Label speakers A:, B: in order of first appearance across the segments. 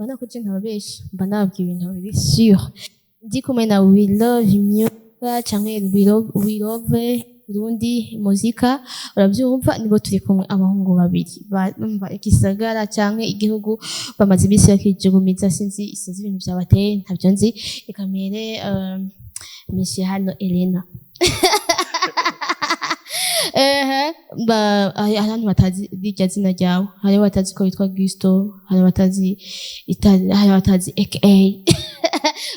A: Urabona ko je ntababesha, mba nababwiye ibintu biri sûr. Ndi kumwe na We Love Music canke We Love Burundi Muzika, uravyumva, nibo turi kumwe, abahungu babiri bumva igisagara canke igihugu bamaze iminsi bakijugumiza. Sinzi ibintu vyabateye, ntavyo nzi. Reka mpere monsieur hano Elena. Ehe, ba hari abantu batazi rirya zina ryawe, hari batazi ko witwa Gusto, hari batazi hari batazi aka.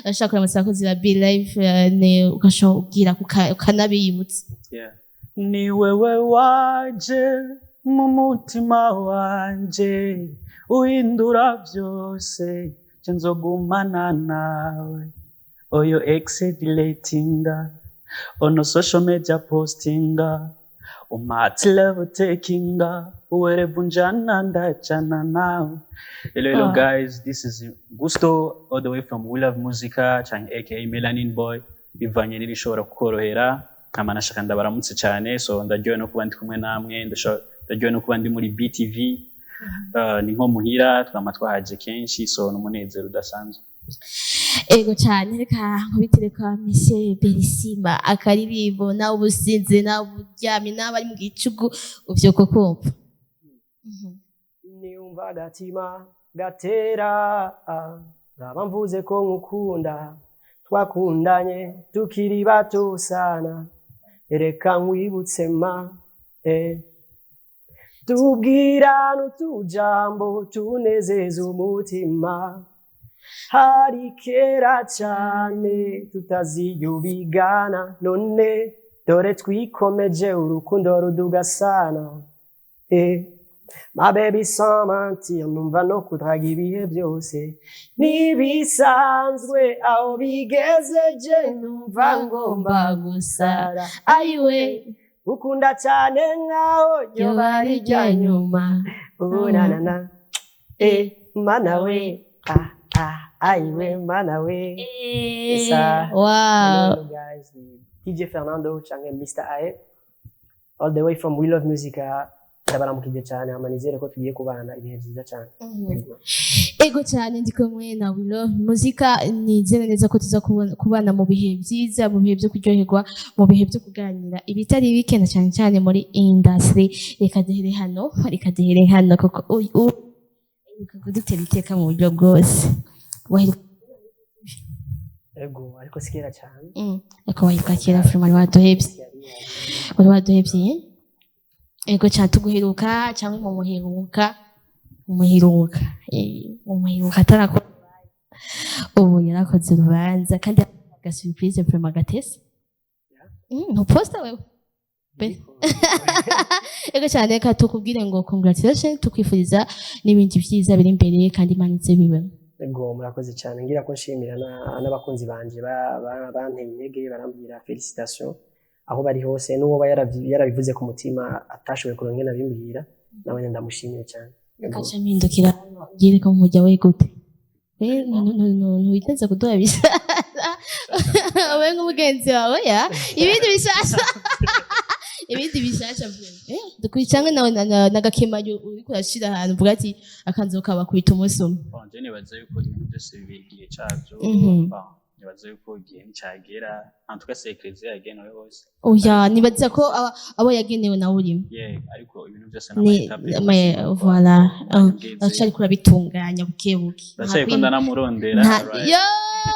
A: Urashaka kuramutsa abakozi ba Be Live, ne ugashobora kubwira ukanabiyibutsa.
B: Yeah. Ni wewe waje mu mutima wanje, uhindura byose, je nzogumana nawe. Oyo ex deletinga ono social media postinga umati level takinga uwerevu njana ndachana nawe. Hello, hello.
A: Ah.
B: Guys, this is Gusto all the way from We Love Musica canke aka Melanin Boy, bivanye n'irishobora kukorohera. Nkama nashaka ndabaramutse cyane. So ndaryohewe no kuba ndi kumwe namwe, ndaryohewe no kuba ndi muri BTV. Ni nko muhira, twama twahaje kenshi, so n'umunezero udasanzwe.
A: Ego cyane. Reka nkubitire kwa Monsieur Berisima akaririmbo, nawe ubusinze, nawe uburyamye, nawe ari mu gicugu, uvyuka kumva.
C: Niyumva agatima gatera, naba mvuze ko nkukunda. Twakundanye tukiri bato sana, reka nkwibutse ma tubwirana utujambo tunezeza umutima. Hari kera cyane tutaziyubigana, none dore twikomeje, urukundo rudugasana. My baby, sans mentir, numva no kudraga ibihe byose ntibisanzwe. Aho bigeze je numva ngomba
A: gusara
C: gusara.
A: Ayiwe!
C: Ukunda cyane nkaho
A: ryoba ari irya nyuma.
C: Unanana mana we, ah ah, ayiwe mana we. Isa.
A: Wow.
C: Hello guys, ni DJ Fernando canke Mr. Ae all the way from We Love Musica. Ndabaramukije cyane, hama nizere ko tugiye kubana ibihe byiza cyane.
A: Ego cyane, ndi kumwe na We Love Muzika, nizere neza ko tuza kubana mu bihe byiza, mu bihe byo kuryoherwa, mu bihe byo kuganira ibitari bike, na cyane cyane muri industry. Reka duhere hano, reka duhere hano, kuko uyu kudutera iteka mu buryo bwose.
C: Ego, ariko si kera cyane.
A: Ariko waheruka kera vraiment, wari waduhevye, wari waduhevye. Ego cyane, tuguheruka cyangwa mu muheruka, mu muheruka atarakora urubanza. Ubu yarakoze urubanza kandi aga surprise vraiment gatese. Ntuposta wewe. Ego cyane, reka tukubwire ngo congratulations, tukwifuriza n'ibindi byiza biri imbere, kandi Imana ize bibemo.
C: Ego, murakoze cyane. Ngira ko nshimira n'abakunzi banje banteye intege, barambwira félicitations aho bari hose, n'uwo aba yarabivuze ku mutima atashoboye kuronka ingene abimbwira, nawe ndamushimiye cyane. Ego.
A: Kaca mpindukira hano, ngire ko mujya we gute. Ntiwiteze kuduha bishasha wowe nk'umugenzi wawe ya ibindi bishasha, ibindi bishasha, dukwicange nawe n'agakemanyo uriko urashira ahantu uvuga ati akanzu kabakubita umunsi umwe.
B: Bon, je nibaza yuko ibintu byose bibera igihe cabyo. Bon, nibaza yuko igihe nicagera, en tout cas c'est ecclesia yagenewe bose.
A: Oya, nibaza ko abo yagenewe nawe urimo.
B: Yeah, ariko ibintu byose
A: ni
B: n'ama étapes.
A: Voilà, aracariko urabitunganya buke buke.
B: Ndacyariko ndanamurondera. Right.
A: Yo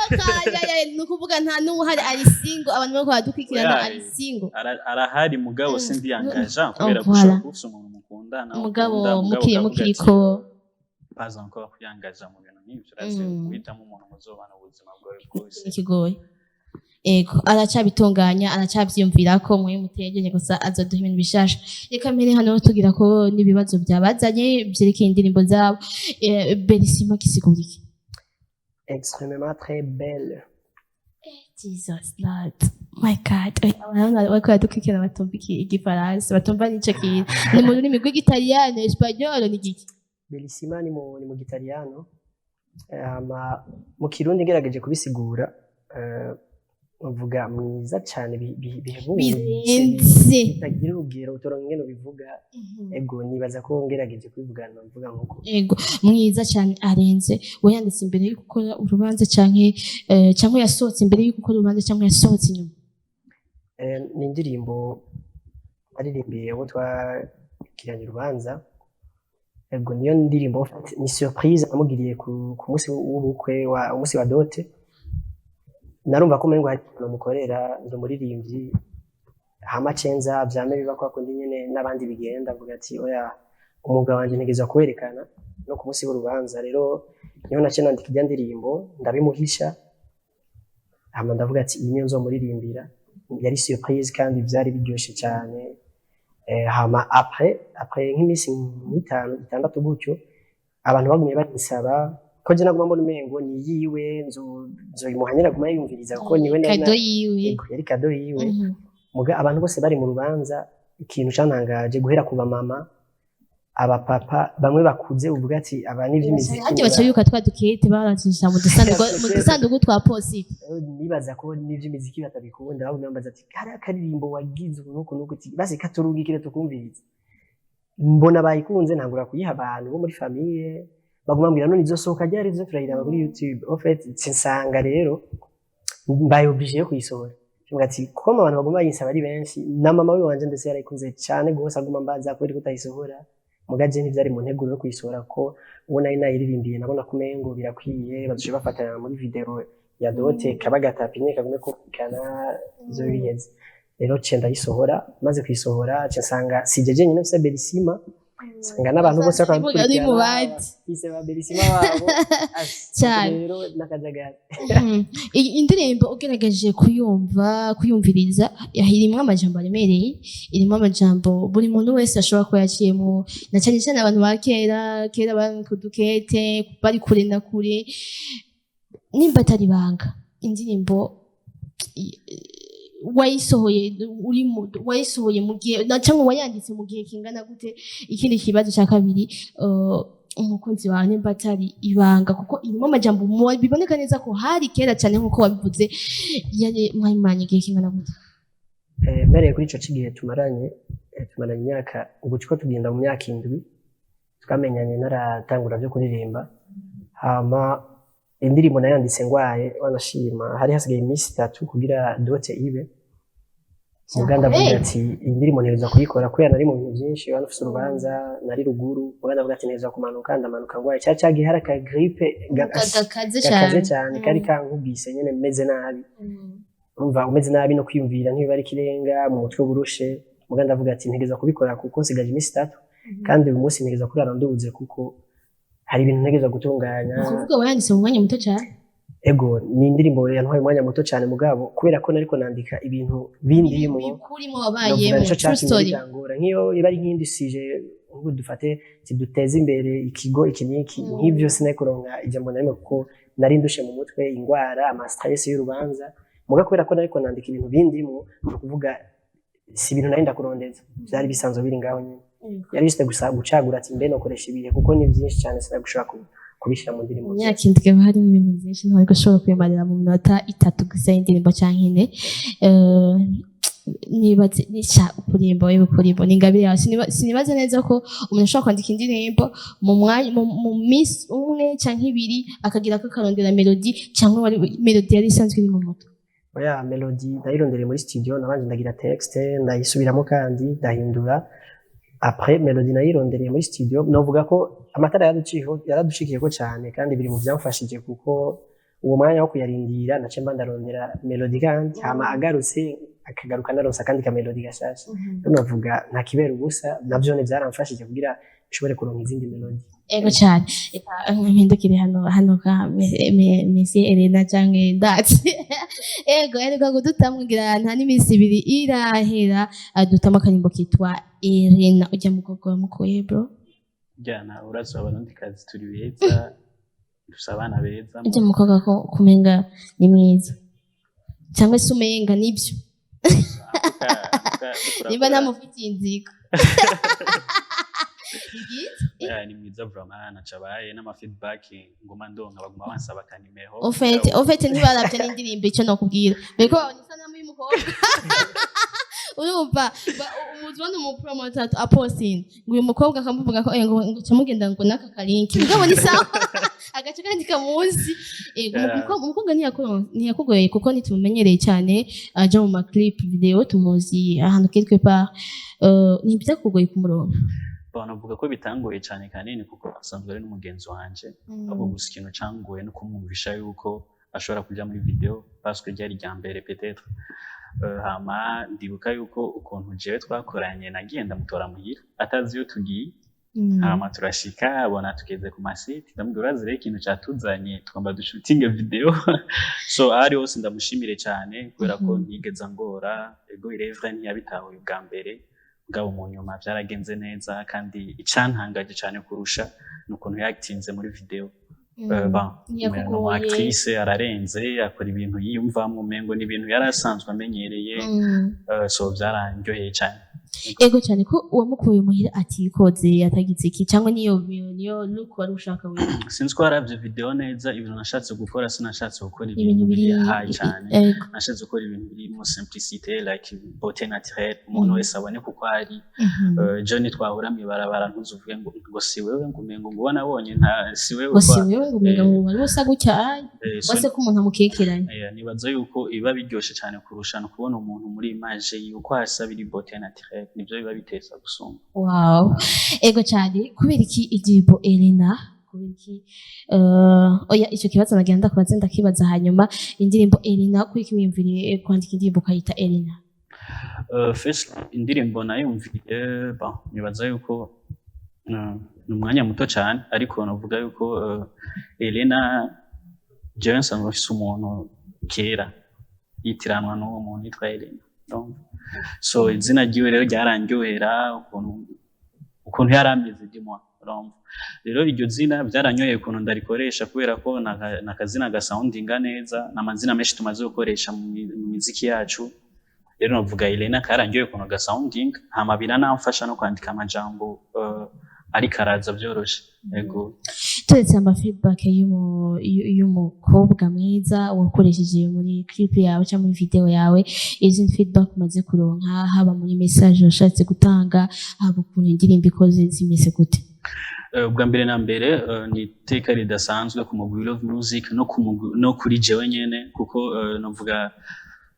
A: kaya, ni ukuvuga nta n'uhari, ari single, abantu bariko baradukurikirana.
B: Oya,
A: ari single.
B: Arahari mugabo sindiyangaja kubera
A: Oh,
B: gushobora
A: voilà.
B: kuba ufise umuntu mukundana,
A: mugabo
B: ukunda, mugabo
A: mukiri
B: ukavuga
A: mukiriko
B: ati, pas encore kwiyangaja mu bintu nk'ivyo, urazi guhitamo umuntu muzobana ubuzima bwawe bwose.
A: Ikigoye. Ego, aracabitunganya, aracavyiyumvira ko mwe mutegereje gusa azoduha ibintu bishasha. Reka mbere hano tugira ko n'ibibazo byabazanye vyerekeye indirimbo zabo. Berisima gisigura iki?
C: Extrêmement très belle.
A: Jesus Lord my God. Abantu bariko baradukurikirana batumva igifaransa, batumva n'ico kintu, ni mu rurimi rw'igitaliyano, espagnol, ni giki?
C: Bellissima ni mu gitaliyano. Hama mu Kirundi ngerageje kubisigura, Uvuga mwiza cyane bihebuje,
A: birenze.
C: Bitagira urugero, utoronka ingene ubivuga. Ego, nibaza ko ngerageje kubivugana mvuga nkuko.
A: Ego, mwiza cyane arenze. Wayanditse imbere yo gukora urubanza canke yasohotse imbere yo gukora urubanza canke yasohotse inyuma?
C: Ni indirimbo aririmbiye uwo twagiranye urubanza. Ego, niyo ndirimbo, ni surprise namugiriye ku munsi w'ubukwe, wa umunsi wa dote. Narumva ko umengo hari ikintu mukorera, ndi umuririmbyi, hama cenza vyame biba kwa kundi nyene n'abandi bigenda, avuga ati: "Oya, umwuga wanje ntegerezwa kuwerekana no ku munsi w'urubanza." Rero niho naciye nandika irya ndirimbo, ndabimuhisha, hama ndavuga ati: "Iyi niyo nzomuririmbira." Yari surprise kandi vyari biryoshe cyane. Hama après nk'iminsi nk'itanu, itandatu gutyo, abantu bagumye bansaba ko je naguma mbona umengo ni yiwe, nzoyimuha nyene aguma yiyumviriza kuko niwe nari
A: Cadeau yiwe.
C: Yego, yari cadeau yiwe. Muga abantu bose bari mu rubanza, ikintu cantangaje, guhera ku bamama, abapapa, bamwe bakuze, uvuga ati aba ni ivy'imiziki.
A: Harya baca bibuka twa dukete baracisha mu dusanduku twa posita.
C: Nibaza ko n'ivy'imiziki batabikunda, bagumye bambaza ati: "Kariya karirimbo wagize uku n'uku n'uku, ati, basi katurungikire tukumvirize." Mbona bayikunze, ntangura kuyiha abantu bo muri famille, baguma bambwira: "None izosohoka ryari? Izo turayiraba kuri YouTube." En fait nsanga rero mbaye obligé yo kuyisohora. Mvuga ati kuko abantu baguma bayinsaba ari benshi, na mama wiwanje ndetse yarayikunze cyane gose, aguma ambaza kubera ko utayisohora. Muga je ntivyari mu nteguro yo kuyisohora, ko uwo nari nayiririmbiye nabona ko umengo birakwiye, bazoce bafatana muri video ya dote, kaba gatapinye kagume kumvikana, ivyo biheze. Rero ce ndayisohora. Maze kuyisohora, ce nsanga si je jenyine mfise Belisima, nsanga n'abantu bose
A: Ari mu bandi.
C: bafise ba Belisima babo.
A: Cyane.
C: Rero n'akajagari.
A: Iyi indirimbo ugerageje kuyumva, kuyumviriza, irimwo amajambo aremereye, irimo amajambo buri muntu wese ashobora kuba yaciyemo, na cyane cyane abantu ba kera kera bari ku dukete, bari kure na kure. Nimba atari ibanga, indirimbo wayisohoye uri mu wayisohoye mu gihe cyangwa wayanditse mu gihe kingana gute? Ikindi kibazo cya kabiri, umukunzi wawe, nimba atari ibanga, kuko irimo amajambo biboneka neza ko hari kera cyane nk'uko wabivuze, yari mwayimanye igihe kingana gute?
C: Mpereye kuri ico c'igihe tumaranye, tumaranye imyaka, ubu turiko tugenda mu myaka 7. Twamenyanye naratangura vyo kuririmba. Hama indirimbo nayanditse ngwaye, wanashima hari hasigaye iminsi 3 kugira dote ibe. Muga ndavuga ati iyi ndirimbo ntegerezwa kuyikora, kubera nari mu bintu byinshi, wari ufise urubanza, nari ruguru. Muga ndavuga ati ntegerezwa kumanuka, ndamanuka ngwaye. Cari cagihe hari aka grippe
A: gakaze
C: gakaze
A: cyane.
C: Cyane, kari kankubise nyene meze nabi. Urumva umeze nabi no kwiyumvira ntibiba ari ikirenga mu mutwe burushe. Muga ndavuga ati ntegerezwa kubikora kuko nsigaje iminsi 3, kandi uyu munsi ntegerezwa kurara ndubuze kuko hari ibintu ntegerezwa gutunganya.
A: Ni ukuvuga wayanditse mu mwanya muto cyane.
C: Ego, ni indirimbo yantwaye umwanya muto cyane, mugabo kubera ko nariko nandika ibintu bindimo,
A: Bikurimo,
C: novuga
A: wabayemo.
C: nico
A: True
C: catumye
A: story.
C: bitangora. Nk'iyo iba ari nk'iyindi sujet, nk'ubu dufate tiduteze imbere ikigo iki n'iki, nk'ivyo sinari kuronka ijambo na rimwe kuko nari ndushe mu mutwe, ingwara, ama stress y'urubanza. Muga kubera ko nariko nandika ibintu bindimo, ni ukuvuga si ibintu nari ndakurondeza, vyari bisanzwe biri ngaho nyene. Yari juste gusa gucagura ati mbe nokoresha ibihe, kuko ni vyinshi cyane, sinagushobora kubishira mu ndirimbo.
A: Mu myaka 7 haba harimo ibintu byinshi, ntabwo ushobora kubimarira mu minota 3 gusa y'indirimbo cyangwa 4. Nibaze nica ukurimbo, wewe ukurimbo ni ingabire yawe. Sinibaza neza ko umuntu ashobora kwandika indirimbo mu mwanya mu minsi umwe canke 2, akagira ko akarondera melody, cyangwa melody yari isanzwe iri mu mutwe?
C: Oya, melody ndayirondereye muri studio. Nabanje ndagira texte, ndayisubiramo kandi ndahindura. Après melody nayirondereye muri studio. Novuga ko amatara yaraducikiyeko cyane, kandi biri mu byamfashije kuko uwo mwanya wo kuyarindira nace mba ndarondera melody, kandi hama agarutse akagaruka naronsa akandi ka melody gashasha. Rero novuga nta kibera ubusa, navyo ne byaramfashije kugira nshobore kuronka izindi melody.
A: Ego cyane. Reka mpindukire hano ka Messi Elena canke Ndati. Ego, aheruka kudutamwigira nta n'iminsi 2 irahera, adutamo akarimbo kitwa Elena. Ujya mukobwa wamukuye, bro?
B: Jyana urazi abarundikazi turi beza, dufise abana beza.
A: Ujya mukobwa ko kumenga ni mwiza, cyangwa se umenga nibyo, nimba ntamufitiye inzigo. Ni byiza.
B: Yeah, ni mwiza vraiment, nacabaye n'ama feedback nguma ndonka, baguma bansaba akanimero.
A: Au fait ntibaravye n'indirimbo, icyo nokubwira bariko babona. Umukobwa, urumva, umuzibona umupromoter apostinga ngo uyu mukobwa, akamuvuga ko ngo camugenda ngo n'aka kalink, mugabo ni sawa, agace kandi kamuzi. Umukobwa ntiyakugoye, kuko ntitumumenyereye cyane aja mu maclip video, tumuzi ahantu quelque part. Ntibyakugoye kumuronka?
B: Bon, navuga ko bitangoye cyane kanini, kuko asanzwe ari n'umugenzi wanje. Ahubwo gusa ikintu cangoye no kumwumvisha yuko ashobora kuja muri video, parce que ryari irya mbere peut-être. Hama ndibuka yuko ukuntu jewe twakoranye, nagiye ndamutora muhira atazi iyo tugiye. Hama turashika, abona tugeze ku masite, ndamubwira: "Urazi rero ikintu catuzanye, tugomba dushutinge video." So aho ari hose ndamushimire cyane, kubera ko ntiyigeze angora. Ego, il est vrai, ntiyabitahuye ubwa mbere, mugabo mu nyuma byaragenze neza. Kandi icantangaje cyane kurusha ni ukuntu yatinze muri video. Bon,
A: Ntiyakugoye.
B: Ni actrice, ararenze, akora ibintu yiyumvamo, umengo ni ibintu yari asanzwe amenyereye. So byarandyoheye cyane.
A: Ego cyane, ko uwamukuye muhira atikoze, atagize iki, cyangwa niyo look wari ushaka wewe?
B: Sinzi ko waravye video neza. Ibintu nashatse gukora, sinashatse gukora
A: ibintu
B: ibintu
A: biri
B: biri high cyane. Nashatse gukora ibintu birimo simplicité, like beauté naturelle, umuntu wese abone kuko ari. John twahura mw'ibarabara, ntuzuvuge ngo si wewe, ngo umengo ngo nabonye nta si wewe.
A: Ngo si wewe, ngo umenga ngo wari usa gutya, ai.
B: So
A: wase ko umuntu amukekeranya.
B: Nibaza yuko biba biryoshe cyane kurusha no kubona umuntu muri image yuko hasa, biri beauté naturelle, nivyo biba biteza gusumba.
A: Wow, ego cyane. Kubera iki indirimbo Elena? Kubera iki? Oya, icyo kibazo nagira ndakubaze, ndakibaza hanyuma. Indirimbo Elena, kubera iki wiyumviriye kwandika indirimbo ukayita Elena?
B: First indirimbo nayumviye, bon, nibaza yuko ni umwanya muto cyane, ariko navuga yuko Elena, jewe nsanzwe mfise umuntu kera yitiranwa n'uwo muntu yitwa Elena. Donc, so izina ryiwe rero ryarandyohera, ukuntu yari ameze dis-moi, urumva rero iryo zina byaranyoheye ukuntu ndarikoresha, kubera ko nakazina gasoundinga neza. Ni amazina menshi tumaze gukoresha mu miziki yacu. Rero navuga Elena karandyoheye ukuntu gasoundinga, hama biranamfasha no kwandika amajambo, ariko araza byoroshe. Ego.
A: Turetse ama feedback y'umukobwa mwiza wakoresheje muri clip yawe cyangwa muri video yawe, izindi feedback umaze kuronka, haba muri message washatse gutanga, haba ukuntu indirimbo ikoze, zimeze gute?
B: Ubwa mbere na mbere, ni iteka ridasanzwe ku mugwi Love Music no ku mugwi, no kuri jewe nyene, kuko navuga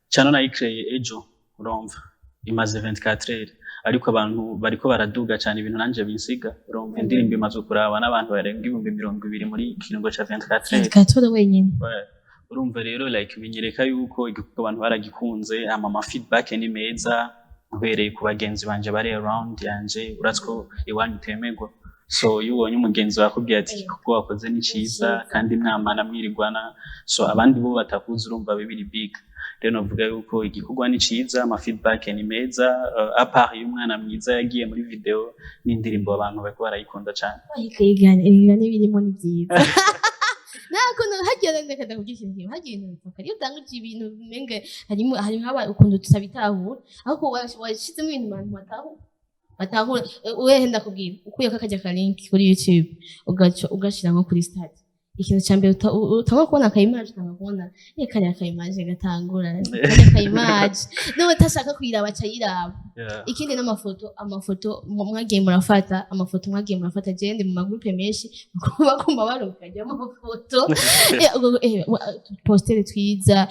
B: channel nayikreye ejo, urumva imaze 24 heures, ariko abantu bariko baraduga cyane, ibintu nanje binsiga. Urumva indirimbo imaze kuraba n'abantu barenga 20,000 muri kiringo ca 24 heures.
A: Katora wenyine.
B: Ouais. Urumva rero, like, binyereka yuko igikorwa abantu baragikunze. Ama ama feedback ni meza, uhereye ku bagenzi banje bari around yanje. Urazi ko iwanyu utemerwa, so iyo ubonye umugenzi wakubwiye ati igikorwa wakoze ni ciza, kandi mwamana mwirigwana, so abandi bo batakuzi, urumva bibiri big. Rero novuga yuko igikorwa ni ciza, ama feedback ni meza, à part y'umwana mwiza yagiye muri video, n'indirimbo abantu bariko barayikunda cane.
A: Igana n'ibirimo ni byiza. Nta kuntu hagiye, reka ndakubwira ikintu kimwe: hagiye ibintu bipfa iyo utanguje ibintu, umenga harimo ukuntu tutabitahura, ariko washizemo ibintu abantu batahura. Wehe, ndakubwira, ukuyeko akarya ka link kuri YouTube, ugaca ugashira nko kuri stade, ikintu ca mbere utangura kubona aka image, utangura kubona ni kariya ka image gatangura, kariya ka image, n'ubu utashaka kuyiraba aca ayiraba. Ikindi n'amafoto, amafoto mwagiye murafata, amafoto mwagiye murafata, je ndi mu magroupe menshi, baguma barukajya amafoto. Postere twiza.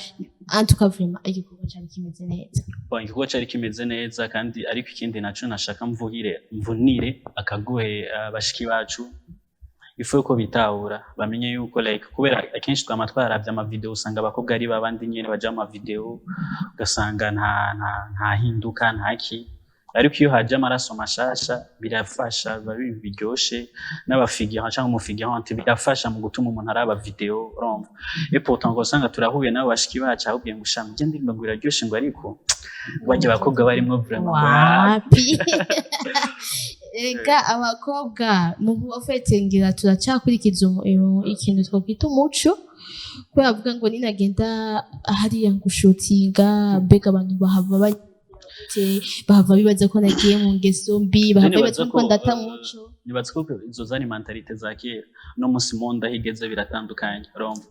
A: En tout cas, vraiment igikorwa cari kimeze neza.
B: Bon, igikorwa cari kimeze neza. Kandi ariko ikindi naco nashaka mvuhire, mvunire akagohe bashiki bacu, ifu yuko bitahura, bamenye yuko, like, kubera akenshi twama twaravye amavideo, usanga abakobwa ari babandi nyene baja mu mavideo, ugasanga nta hinduka, nta ki. Ariko iyo haje amaraso mashasha birafasha, biba ibintu biryoshe, n'abafigurant cyangwa umufigurante birafasha mu gutuma umuntu araba video, urumva. Et pourtant ngo usanga turahuye nabo bashiki bacu, ahubwo ngo ushaka njye ndirimbo ngo iraryoshe, ngo ariko barya abakobwa barimwo vraiment ngo
A: Wapi, ega abakobwa mu ofete ngira turacyakurikiza ikintu twakwita umuco, kubera bavuga ngo ninagenda hariya gushutinga, mbega abantu bahava gute, bahava bibaza ko nagiye mu ngeso mbi, bahava
B: nibaza
A: bibaza ko
B: ko,
A: ndata muco.
B: Nibaza ko izo zari mentalité za kera. No musi monde aho igeze biratandukanye, urumva.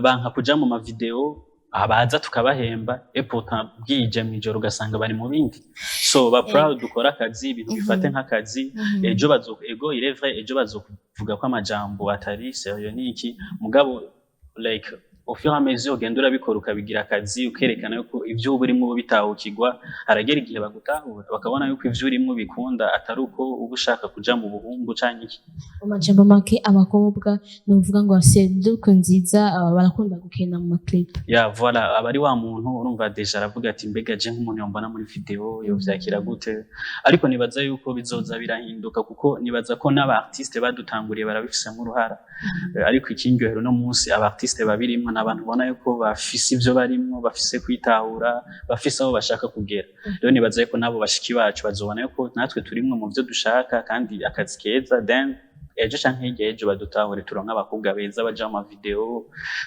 B: Banka kuja mu mavideo. Abaza tukabahemba, et pourtant bwije mw'ijoro ugasanga bari mu bindi. So ba proud, dukora akazi, ibintu bifate nk'akazi. Ejo bazo, ego, il est vrai, ejo bazokuvuga ko amajambo atari sérieux niki, mugabo like au fur et à mesure ugenda urabikora, ukabigira akazi, ukerekana yuko ivyo uba urimwo bitahukirwa, haragera igihe bagutahura, bakabona yuko ivyo urimwo bikunda, atari uko uba ushaka kuja mu buhumbu canke iki.
A: Mu majambo make, abakobwa nuvuga ngo bafise look nziza, barakunda gukina mu ma clip.
B: Ya, voilà, aba ari wa muntu urumva déjà aravuga ati: "Mbega je nk'umuntu yombona muri video yovyakira gute?" Ariko nibaza yuko bizoza birahinduka, kuko nibaza ko n'aba artiste badutanguriye barabifisemo uruhara. Ariko ikindyohera uno munsi, aba artiste babirimwo ni abantu ubona yuko bafise ivyo barimwo, bafise kwitahura, bafise aho bashaka kugera. Rero nibaza yuko nabo bashiki bacu bazobona yuko natwe turimwo mu vyo dushaka kandi akazi keza, then ejo canke hirya y'ejo badutahure, turonke abakobwa beza baja mu ma video,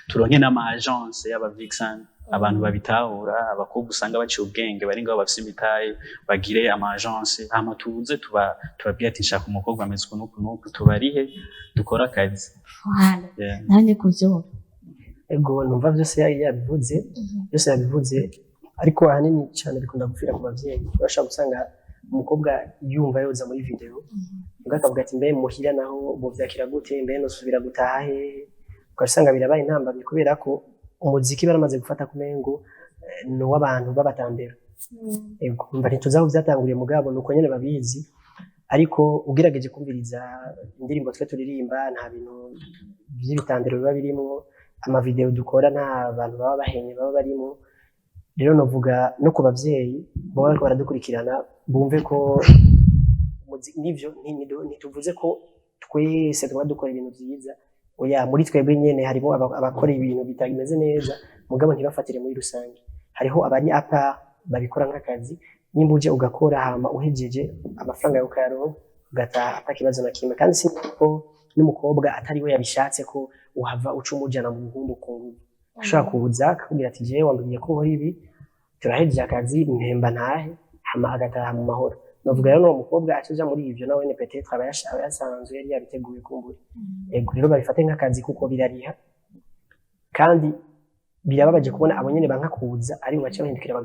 B: turonke n'ama agence y'aba vixen, abantu babitahura, abakobwa usanga baciye ubwenge, bari ngaho bafise imitahe, bagire ama agence, hama tuze tuba tubabwire ati: "Nshaka umukobwa ameze uku n'uku n'uku," tubarihe, dukore akazi.
A: Voilà.
B: Yeah.
A: Nawe ni kuvyumva.
C: Ego, numva byose yabivuze, byose yabivuze, ariko ahanini cyane bikunda gupfira ku bavyeyi. Urashobora gusanga umukobwa yumva yoza muri video, ubwo akavuga ati: "Mbe muhira naho bovyakira gute? Mbe nosubira gutaha hehe?" Ugasanga birabaye intambamyi, kubera ko umuziki baramaze gufata kumengo ni uw'abantu b'abatambero. Ego, umva, ntituzi aho vyatanguriye, mugabo nuko nyene babizi. Ariko ugerageje kumviriza indirimbo twe turirimba, nta bintu vy'ibitandero biba birimwo. Ama video dukora, nta bantu baba bahenye baba barimo. Rero novuga no ku bavyeyi baba bariko baradukurikirana, bumve ko nivyo ntituvuze ko twese tuba dukora ibintu vyiza. Oya, muri twebwe nyene harimo abakora ibintu bitameze neza, mugabo ntibafatire muri rusange. Hariho abari apa babikora nk'akazi. Nimba uje ugakora, hama uhejeje amafaranga yawe ukayaronka, ugataha ata kibazo na kimwe. Kandi si ko n'umukobwa atari we yabishatse ko uhava uca umujana mu buhumbu ku nguvu. Ashobora kuza akakubwira ati: "Jewe wambwiye ko nkora ibi, turahejeje akazi, mpemba ntahe," hama agataha mu mahoro. Novuga rero n'uwo mukobwa aca muri ivyo, nawe ne peut-être aba yasanzwe yari yabiteguye kumbura. Ego, rero babifate nk'akazi kuko birariha. Kandi birababaje kubona abo nyene banka kuza ari baca bahindukira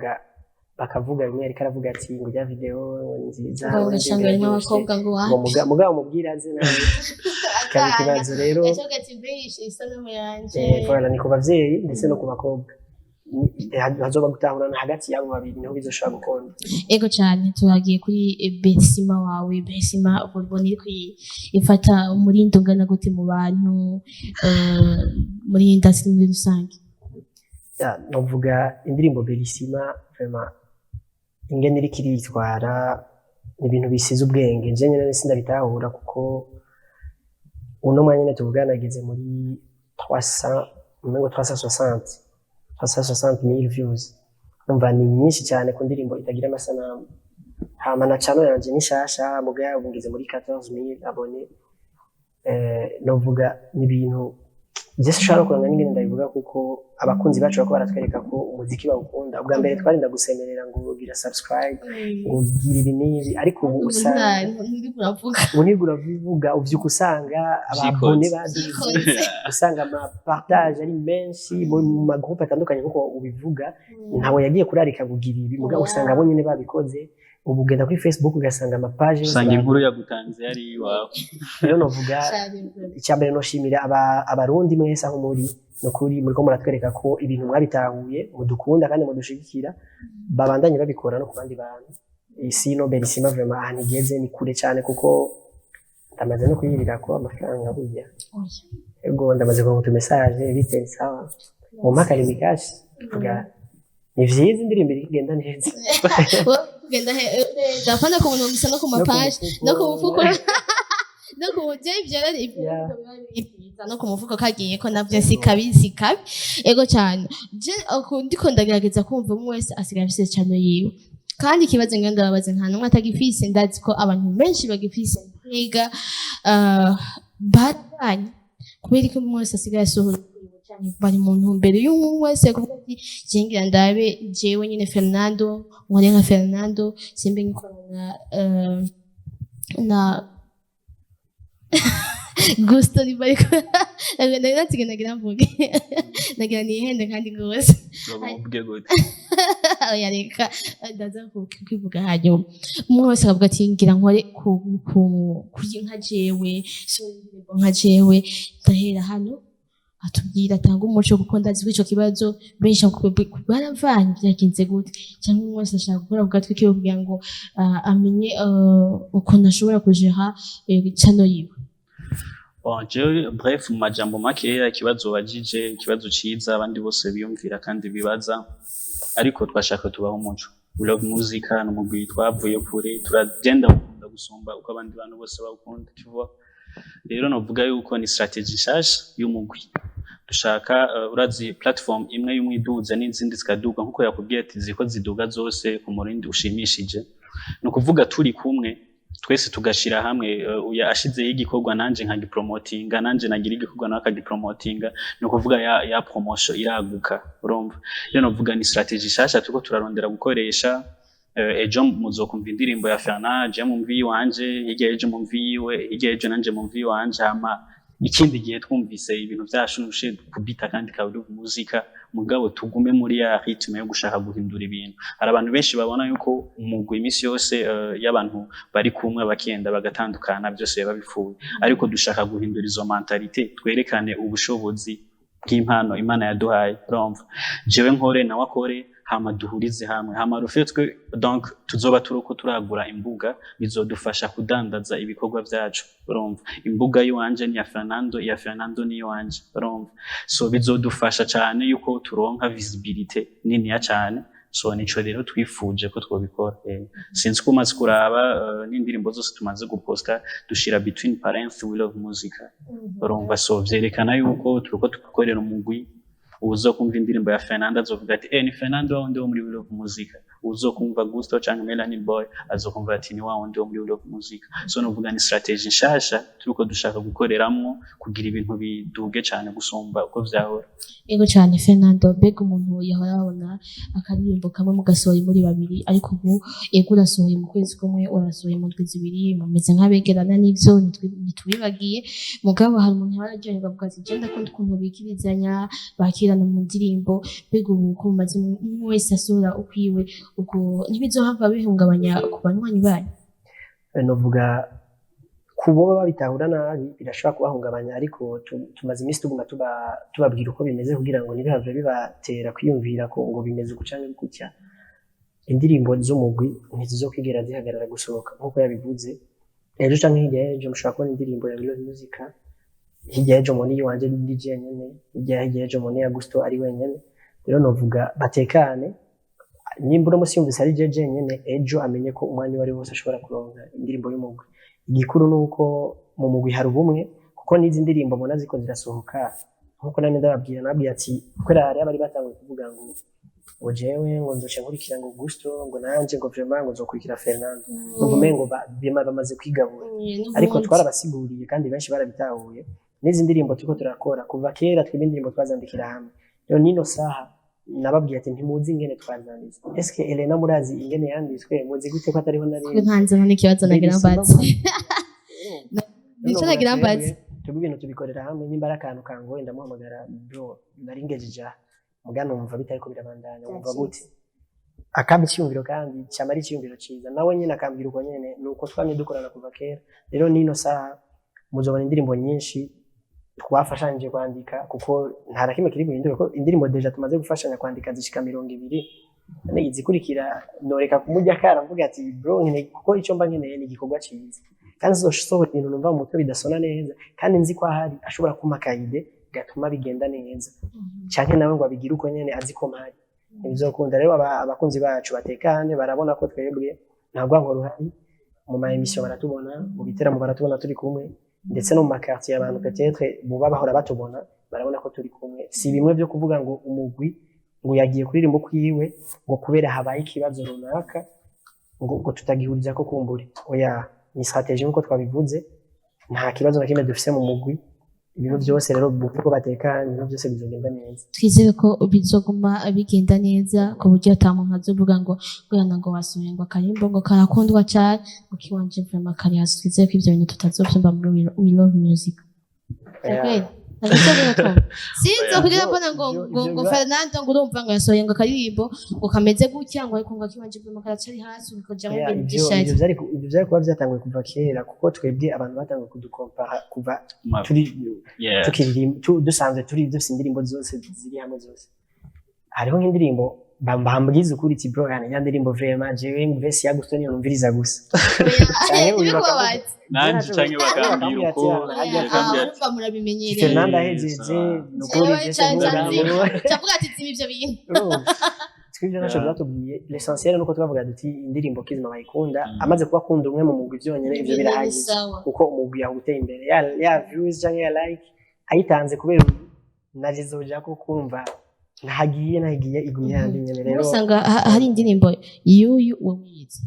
C: bakavuga bimwe. Ariko aravuga ati ngo rya video ni nziza,
A: ngo
C: ngo
A: ugasanga
C: indirimbo
A: harimo
C: iraryoshe,
A: abakobwa ngo
C: ngo
A: wapi.
C: Mugabo mubwira aze nawe kikaba ikibazo rero.
A: Yacaga ati: "Mbe isanamu yanje."
C: Voilà, ni ku bavyeyi ndetse no ku bakobwa. Hazoba gutahurana hagati y'abo babiri, niho bizoshobora gukunda.
A: Ego cyane. Turagiye kuri Besima wawe. Besima ubona iri ifata umurindi ungana gute mu bantu, muri industry muri rusange?
C: Ya, novuga indirimbo Berisima, vraiment ingene iriko iritwara ni ibintu bisize ubwenge. Nje nyene sindabitahura, kuko uno mwanya nyene tuvugana ageze muri 300, umengo 360 mille views. Umva, ni nyinshi cyane ku ndirimbo itagira amasanamu. Hama na channel yanje ni shasha, mugabo ngeze muri 14,000 abonnés. Novuga ni ibintu je sinshobora no kuronka n'ingene ndabivuga, kuko abakunzi bacu bariko baratwereka ko umuziki bawukunda. Ubwa mbere twarinda gusemerera ngo gira subscribe, ngo gira ibi n'ibi, ariko ubu usanga
A: nturi kuravuga.
C: Ubu nibwo urabivuga, uvyuka usanga aba abonnés baduze,
A: Vyikoze.
C: usanga ama partage ari menshi mu ma groupe atandukanye, kuko ubivuga ntawe yagiye kurarika kugira ibi, mugabo usanga bo nyene babikoze. Ubu ugenda kuri Facebook ugasanga ama page yose
B: Usanga inkuru yagutanze yari iwawe.
C: Rero novuga icya mbere, noshimira abarundi mwese aho muri. Nukuri muriko muratwereka ko ibintu mwabitahuye, mudukunda kandi mudushigikira. Babandanye babikora no ku bandi bantu. Isi no Berisima vraiment ahantu igeze ni kure cyane, kuko ndamaze no kuyirira ko amafaranga burya. Ego, ndamaze kuronka utu message: "Bite, sawa, mumpa akarimi kashi." Vuga ni vyiza, indirimbo iri kugenda neza.
A: Kugenda neza, apana ku muntu gusa, no ku
C: No ku
A: ma page,
C: mufuko.
A: No ku mufuko, no ku buryo ibyo ibyo biba biri byiza, no ku mufuko kagiye ko navyo si kabi, si kabi. Ego cyane. Je ndiko ndagerageza kumva, umwe wese asigaye afise channel yiwe, kandi ikibazo ngenda ndababaza, nta n'umwe atagifise. Ndazi ko abantu benshi bagifise. Mbega batanye kubera ko umwe wese asigaye asohora indirimbo, canke bari mu ntumbero y'umwe wese kuvuga ati: "Je ngira ndabe jewe nyene Fernando, nkore nka Fernando, simbe ngikorana na Gusto niba, ariko nari natsigaye nagira mvuge, nagira nihende kandi gose.
B: Uvuge gute?
A: Oya, reka ndaza kwivuga hanyuma. Umwe wese akavuga ati ngira nkore ku kuri nka jewe, so indirimbo nka jewe. Ndahera hano atubwira, atanga umuco, kuko ndazi ko ico kibazo benshi baravanye, byagenze gute, cyangwa umwe wese ashaka gukora ku gatwi kiwe kugira ngo amenye ukuntu ashobora kujeha channel yiwe.
B: Bon, jewe, bref, mu majambo makeya, ikibazo wajije, ikibazo ciza abandi bose biyumvira kandi bibaza, ariko twashaka tubaho umuco. We Love Musica ni umugwi twavuye kure, turagenda gukunda gusumba uko abandi bantu bose bawukunda, tu vois. Rero novuga yuko ni strategy nshasha y'umugwi dushaka. Urazi platform imwe y'umwiduza n'izindi zikaduga, nkuko yakubwiye ati ziko ziduga zose ku murindi ushimishije. Ni ukuvuga turi kumwe twese, tugashira hamwe, uya ashizeho igikorwa, nanje nkagipromotinga, nanje nagira igikorwa nawe akagipromotinga, ni ukuvuga ya promotion iraguka. Urumva rero novuga ni strategy nshasha turiko turarondera gukoresha. Ejo muzokumva indirimbo ya Fernand, je mumvi iwanje, hirya ejo mumvi yiwe, hirya ejo nanje mumvi iwanje, hama ikindi gihe twumvise ibintu vyashushe kubita kandi ka We Love Muzika. Mugabo tugume muri ya rythme yo gushaka guhindura ibintu. Hari abantu benshi babona yuko umugwi iminsi yose y'abantu bari kumwe bakenda bagatandukana, byose biba bipfuye, ariko dushaka guhindura izo mentalité, twerekane ubushobozi bw'impano Imana yaduhaye. Urumva, jewe nkore, nawe akore, hama duhurize hamwe, hama rufetwe. Donc tuzoba turiko turagura imbuga, bizodufasha kudandaza ibikorwa vyacu. Urumva, imbuga y'iwanje ni ya Fernando, iya Fernando ni iwanje. Urumva, so bizodufasha cane yuko turonka visibilité niniya cane. So nico rero twifuje ko twobikora. Sinzi ko umaze kuraba n'indirimbo zose tumaze guposta, dushira between parents "We Love Musica". Urumva, so vyerekana yuko turiko tukorera umugwi. Uzokumva indirimbo ya Fernando azovuga ati "Eh, ni Fernando wa wundi wo muri We Love Musica." Uzokumva Gusto canke Melanin Boy azokumva ati "Ni wa wundi wo muri We Love Musica." So novuga ni strategy nshasha turiko dushaka gukoreramwo kugira ibintu biduge cane gusumba uko vyahora.
A: Ego cyane, Fernando. Mbega umuntu yahora abona akaririmbo kamwe mugasohoye muri babiri, ariko ubu ego urasohoye mu kwezi kumwe, urasohoye mu ndwi 2, mumeze nk'abegerana, n'ivyo ntitubibagiye. Mugabo hari umuntu yahora aryoherwa avuga ati je ndakunda ukuntu bikirizanya, bakirana mu ndirimbo. Mbega ubu ko mumaze umwe wese asohora ukwiwe, ubwo ntibizohava bihungabanya ku banywanyi banyu?
C: Novuga ku boba babitahura nabi birashobora kubahungabanya, ariko tumaze iminsi tuguma tubabwira uko bimeze kugira ngo ntibihave bibatera kwiyumvira ko ngo bimeze uku canke gutya. Indirimbo z'umugwi ntizizokwigera zihagarara gusohoka. Nk'uko yabivuze, ejo canke hirya y'ejo mushobora kubona indirimbo ya We Love Musica, hirya y'ejo mubone iyiwanje ndi jenyene, hirya y'ejo mubone iya Gusto ari wenyene. Rero novuga batekane. Nimba uno musi yumvise ari je jenyene, ejo amenye ko umwanya uwo ari wo wose ashobora kuronka indirimbo y'umugwi. Igikuru ni uko mu mugwi hari ubumwe, kuko n'izi ndirimbo mbona ziko zirasohoka, nkuko namwe ndababwira, nababwiye ati kubera hariho abari batanguye kuvuga ngo jewe ngo nzoca nkurikira ngo Gusto, ngo nanje ngo vraiment ngo nzokurikira Fernando, ngo umengo bamaze kwigabura, ariko twarabasiguriye kandi benshi barabitahuye. N'izi ndirimbo turiko turakora, kuva kera twebwe indirimbo twazandikira hamwe. Rero nino saha nababwiye ati ntimuzi ingene twazanditse. Eske Elena murazi ingene yanditswe? Muzi gute ko atariho nari?
A: Nkanze none ikibazo nagira mbaze, nico nagira mbaze.
C: Twebwe ibintu tubikorera hamwe. Nimba ari akantu kangoye, ndamuhamagara: "Bro, nari ngejeje aha, muga numva bitariko birabandanya, wumva gute?" Akampa icyumviro, kandi cyama ari icyumviro ciza. Nawe nyine akambwira uko nyene. Nuko twamye dukorana kuva kera. Rero nino saha muzobona indirimbo nyinshi twafashanyije kwandika, kuko nta na kimwe kiri buhindure ko indirimbo déjà tumaze gufashanya kwandika zishika 20. None izikurikira noreka kumurya kara mvuga ati "Bro, nkeneye", kuko icyo mba nkeneye ni igikorwa ciza, kandi sizosohora ibintu numva mu mutwe bidasona neza, kandi nzi ko ahari ashobora kumpa aka idée gatuma bigenda neza, canke nawe ngo abigire uko nyene azi ko mpari, ntibizokunda. Rero abakunzi bacu batekane, barabona ko twebwe nta rwanko ruhari. Mu ma émission baratubona, mu biteramo baratubona turi kumwe, ndetse no mu ma quartier abantu peut-être buba bahora batubona barabona ko turi kumwe. Si bimwe byo kuvuga ngo umugwi ngo yagiye kuririmba ukwiwe, ngo kubera habaye ikibazo runaka, ngo tutagihuriza ko kumbure. Oya, ni stratégie nkuko twabivuze. Nta kibazo na kimwe dufise mu mugwi. Ibintu byose rero bumve ko batekanye, ibintu byose bizogenda neza.
A: Twizere ko bizoguma bigenda neza, ku buryo ata muntu azovuga ngo yana ngo wasuye ngo akarimbo ngo karakundwa cyane, ngo kiwanje vraiment kari hasi. Twizere ko ivyo bintu tutazovyumva muri We Love Music. Kweli sinzi kugira mbona ngo ngo ngo Fernando ngo urumva ngo yasohoye ngo akaririmbo ngo kameze gutya, ngo ariko ngo akibanje kuma karacari hasi, ukajamwo
C: Yeah,
A: ibintu
C: ivyo
A: by'ishari.
C: Ivyo vyari kuba vyatanguye kuva kera, kuko twebwe abantu batanguye kudukompara kuva turi tukiririmba, dusanzwe turi dufise indirimbo zose ziri hamwe zose. Hariho nk'indirimbo bambwiza ukuri iti: "Bro, yani ya ndirimbo vraiment jewe verse ya Gusto niyo numviriza gusa." Canke uyu
A: bikubabaza.
B: Nanje canke bakambwira uko.
A: Ah, urumva murabimenyereye.
C: Fernando ahejeje nukuri
A: Jewe
C: vyose
A: canke cavuga ati zima ivyo bintu.
C: Twibyo ntacyo byatubwiye. L'essentiel nuko twavuga duti indirimbo Kizima bayikunda.
B: Mm.
C: Amaze kuba akunda umwe mu mugwi vyonyene, ivyo birahagije,
A: Sawa.
C: kuko umugwi yawuteye imbere, ya views canke ya like ayitanze kubera uyu naje zojako kumva ntagiye igumye yandi nyene rero.
A: Usanga hari indirimbo y'uyu uwo wize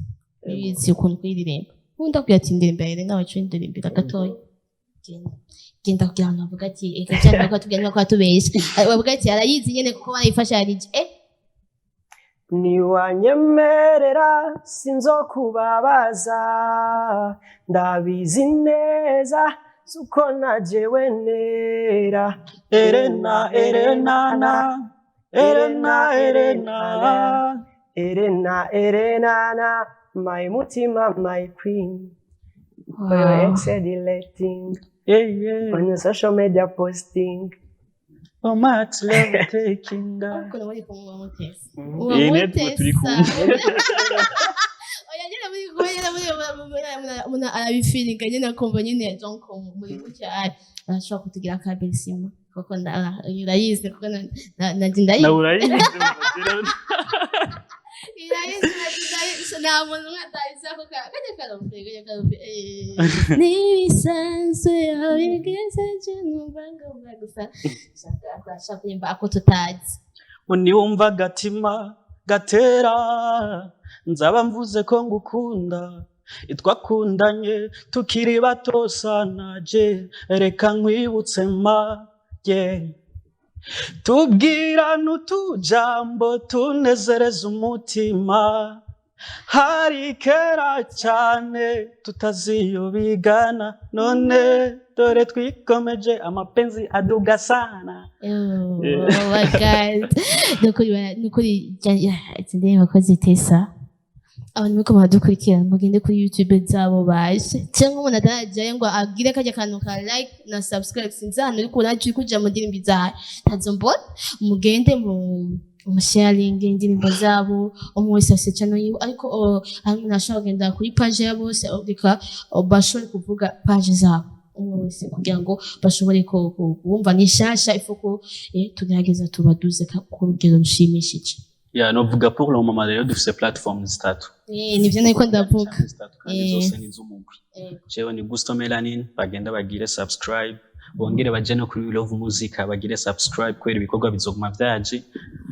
A: wize ukuntu kuyiririmba, ubundi akubwira ati indirimbo yawe nawe cyo ndirimbira gatoya. Genda genda kugira ngo bavuga ati eka cyangwa ko tubwira ko atubeshya, bavuga ati arayizi nyene kuko barayifashanije.
C: Niwanyemerera sinzokubabaza, ndabizi neza suko najewe nera.
B: Erena erena na erena erena.
C: Erena erena na my mutima, my queen, for your exhilarating on your social media posting.
B: So much love taking.
A: Ukuntu muri kumwe mutesa.
B: Iyi network turi kumwe.
A: Oya, nyine muri kumwe nyine muri umuntu arabifiringa nyine, akumva nyine, donc muri gutya arashobora kutugira akabesima kuko urayizi, kuko nanjye ndayizi.
B: Nawe urayizi.
A: Irayizi, nanjye ndayizi, nta muntu umwe atayizi ako kajya karumve kajya karumve n'ibisanzwe aho bigeze, je numva ngomba gusa ashaka kuririmba ako tutazi.
B: Niwumva agatima gatera, nzaba mvuze ko ngukunda. Twakundanye tukiri bato sana, je reka nkwibutse ma ye tubwirana utujambo tunezereza umutima. Hari kera cyane tutaziyobigana, none dore twikomeje amapenzi aduga sana.
A: Oh,
B: Yeah.
A: my God. Nukuri izi ndirimbo ko zitesa. Abantu muriko muradukurikira, mugende kuri YouTube zabo baje, cyangwa umuntu atarajyayo ngo agire kajya kantu ka like na subscribe. Sinzi ahantu uriko uraja, uri kuja mu ndirimbo zawe ntazo mbona. Mugende mu musharinge indirimbo zabo. Umwe wese afise channel yiwe, ariko hari umuntu ashobora kugenda kuri page ya bose. Reka bashobore kuvuga page zabo umwe wese kugira ngo bashobore kumva ni nshasha ifuko, tugerageza tubaduze ku rugero rushimishije.
B: Ya, novuga pour le moment rero dufise platform zitatu.
A: Nivyo nariko ndavuga.
B: Channel zitatu kandi zose ni iz'umugwi. Jewe ni Gusto Melanin, bagenda bagire subscribe, bongere baje no kuri Love Music bagire subscribe kubera ibikorwa bizoguma vyaje.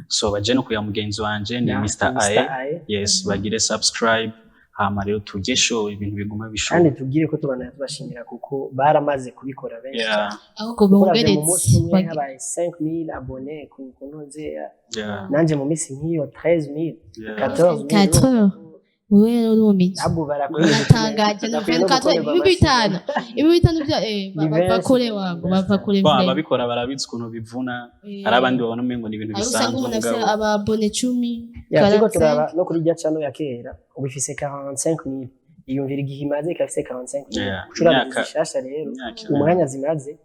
B: So baje no kuya mugenzi wanje ni
C: Yeah,
B: Mr.
C: Mr.
B: Ae.
C: Ae.
B: Yes, bagire subscribe, hama rero tujye show ibintu biguma bishow.
C: Kandi tubwire ko tubana tubashimira kuko baramaze kubikora benshi cyane.
A: Ahubwo
C: Kuko uravye mu
A: bongeretse
C: munsi umwe habaye 5000 abonnés ku ntuze, nanje mu minsi nk'iyo 13000, 14000.
A: 4 heures, wewe rero urumiye.
C: Abo barakwiye.
A: Uratangaje no
C: Bakwiye no
A: 24
C: gukorerwa
A: 5000, 5000 bya
C: Ni
A: bava
C: benshi.
A: kure wangu, bava kure.
B: Ba
A: Vrai.
B: ababikora barabizi ukuntu bivuna. Hari abandi babona umengo ni ibintu
A: Aho usanga
B: bisanzwe,
A: umuntu afise
B: mugabo
A: aba abonnés 10.
C: Ya, turiko
A: 45.
C: turaba no kuri rya channel ya kera ubu ifise 45000. Iyumvira igihe imaze ikaba ifise 45000. Ucuraba zishasha rero,
B: Imyaka
C: umwanya zimaze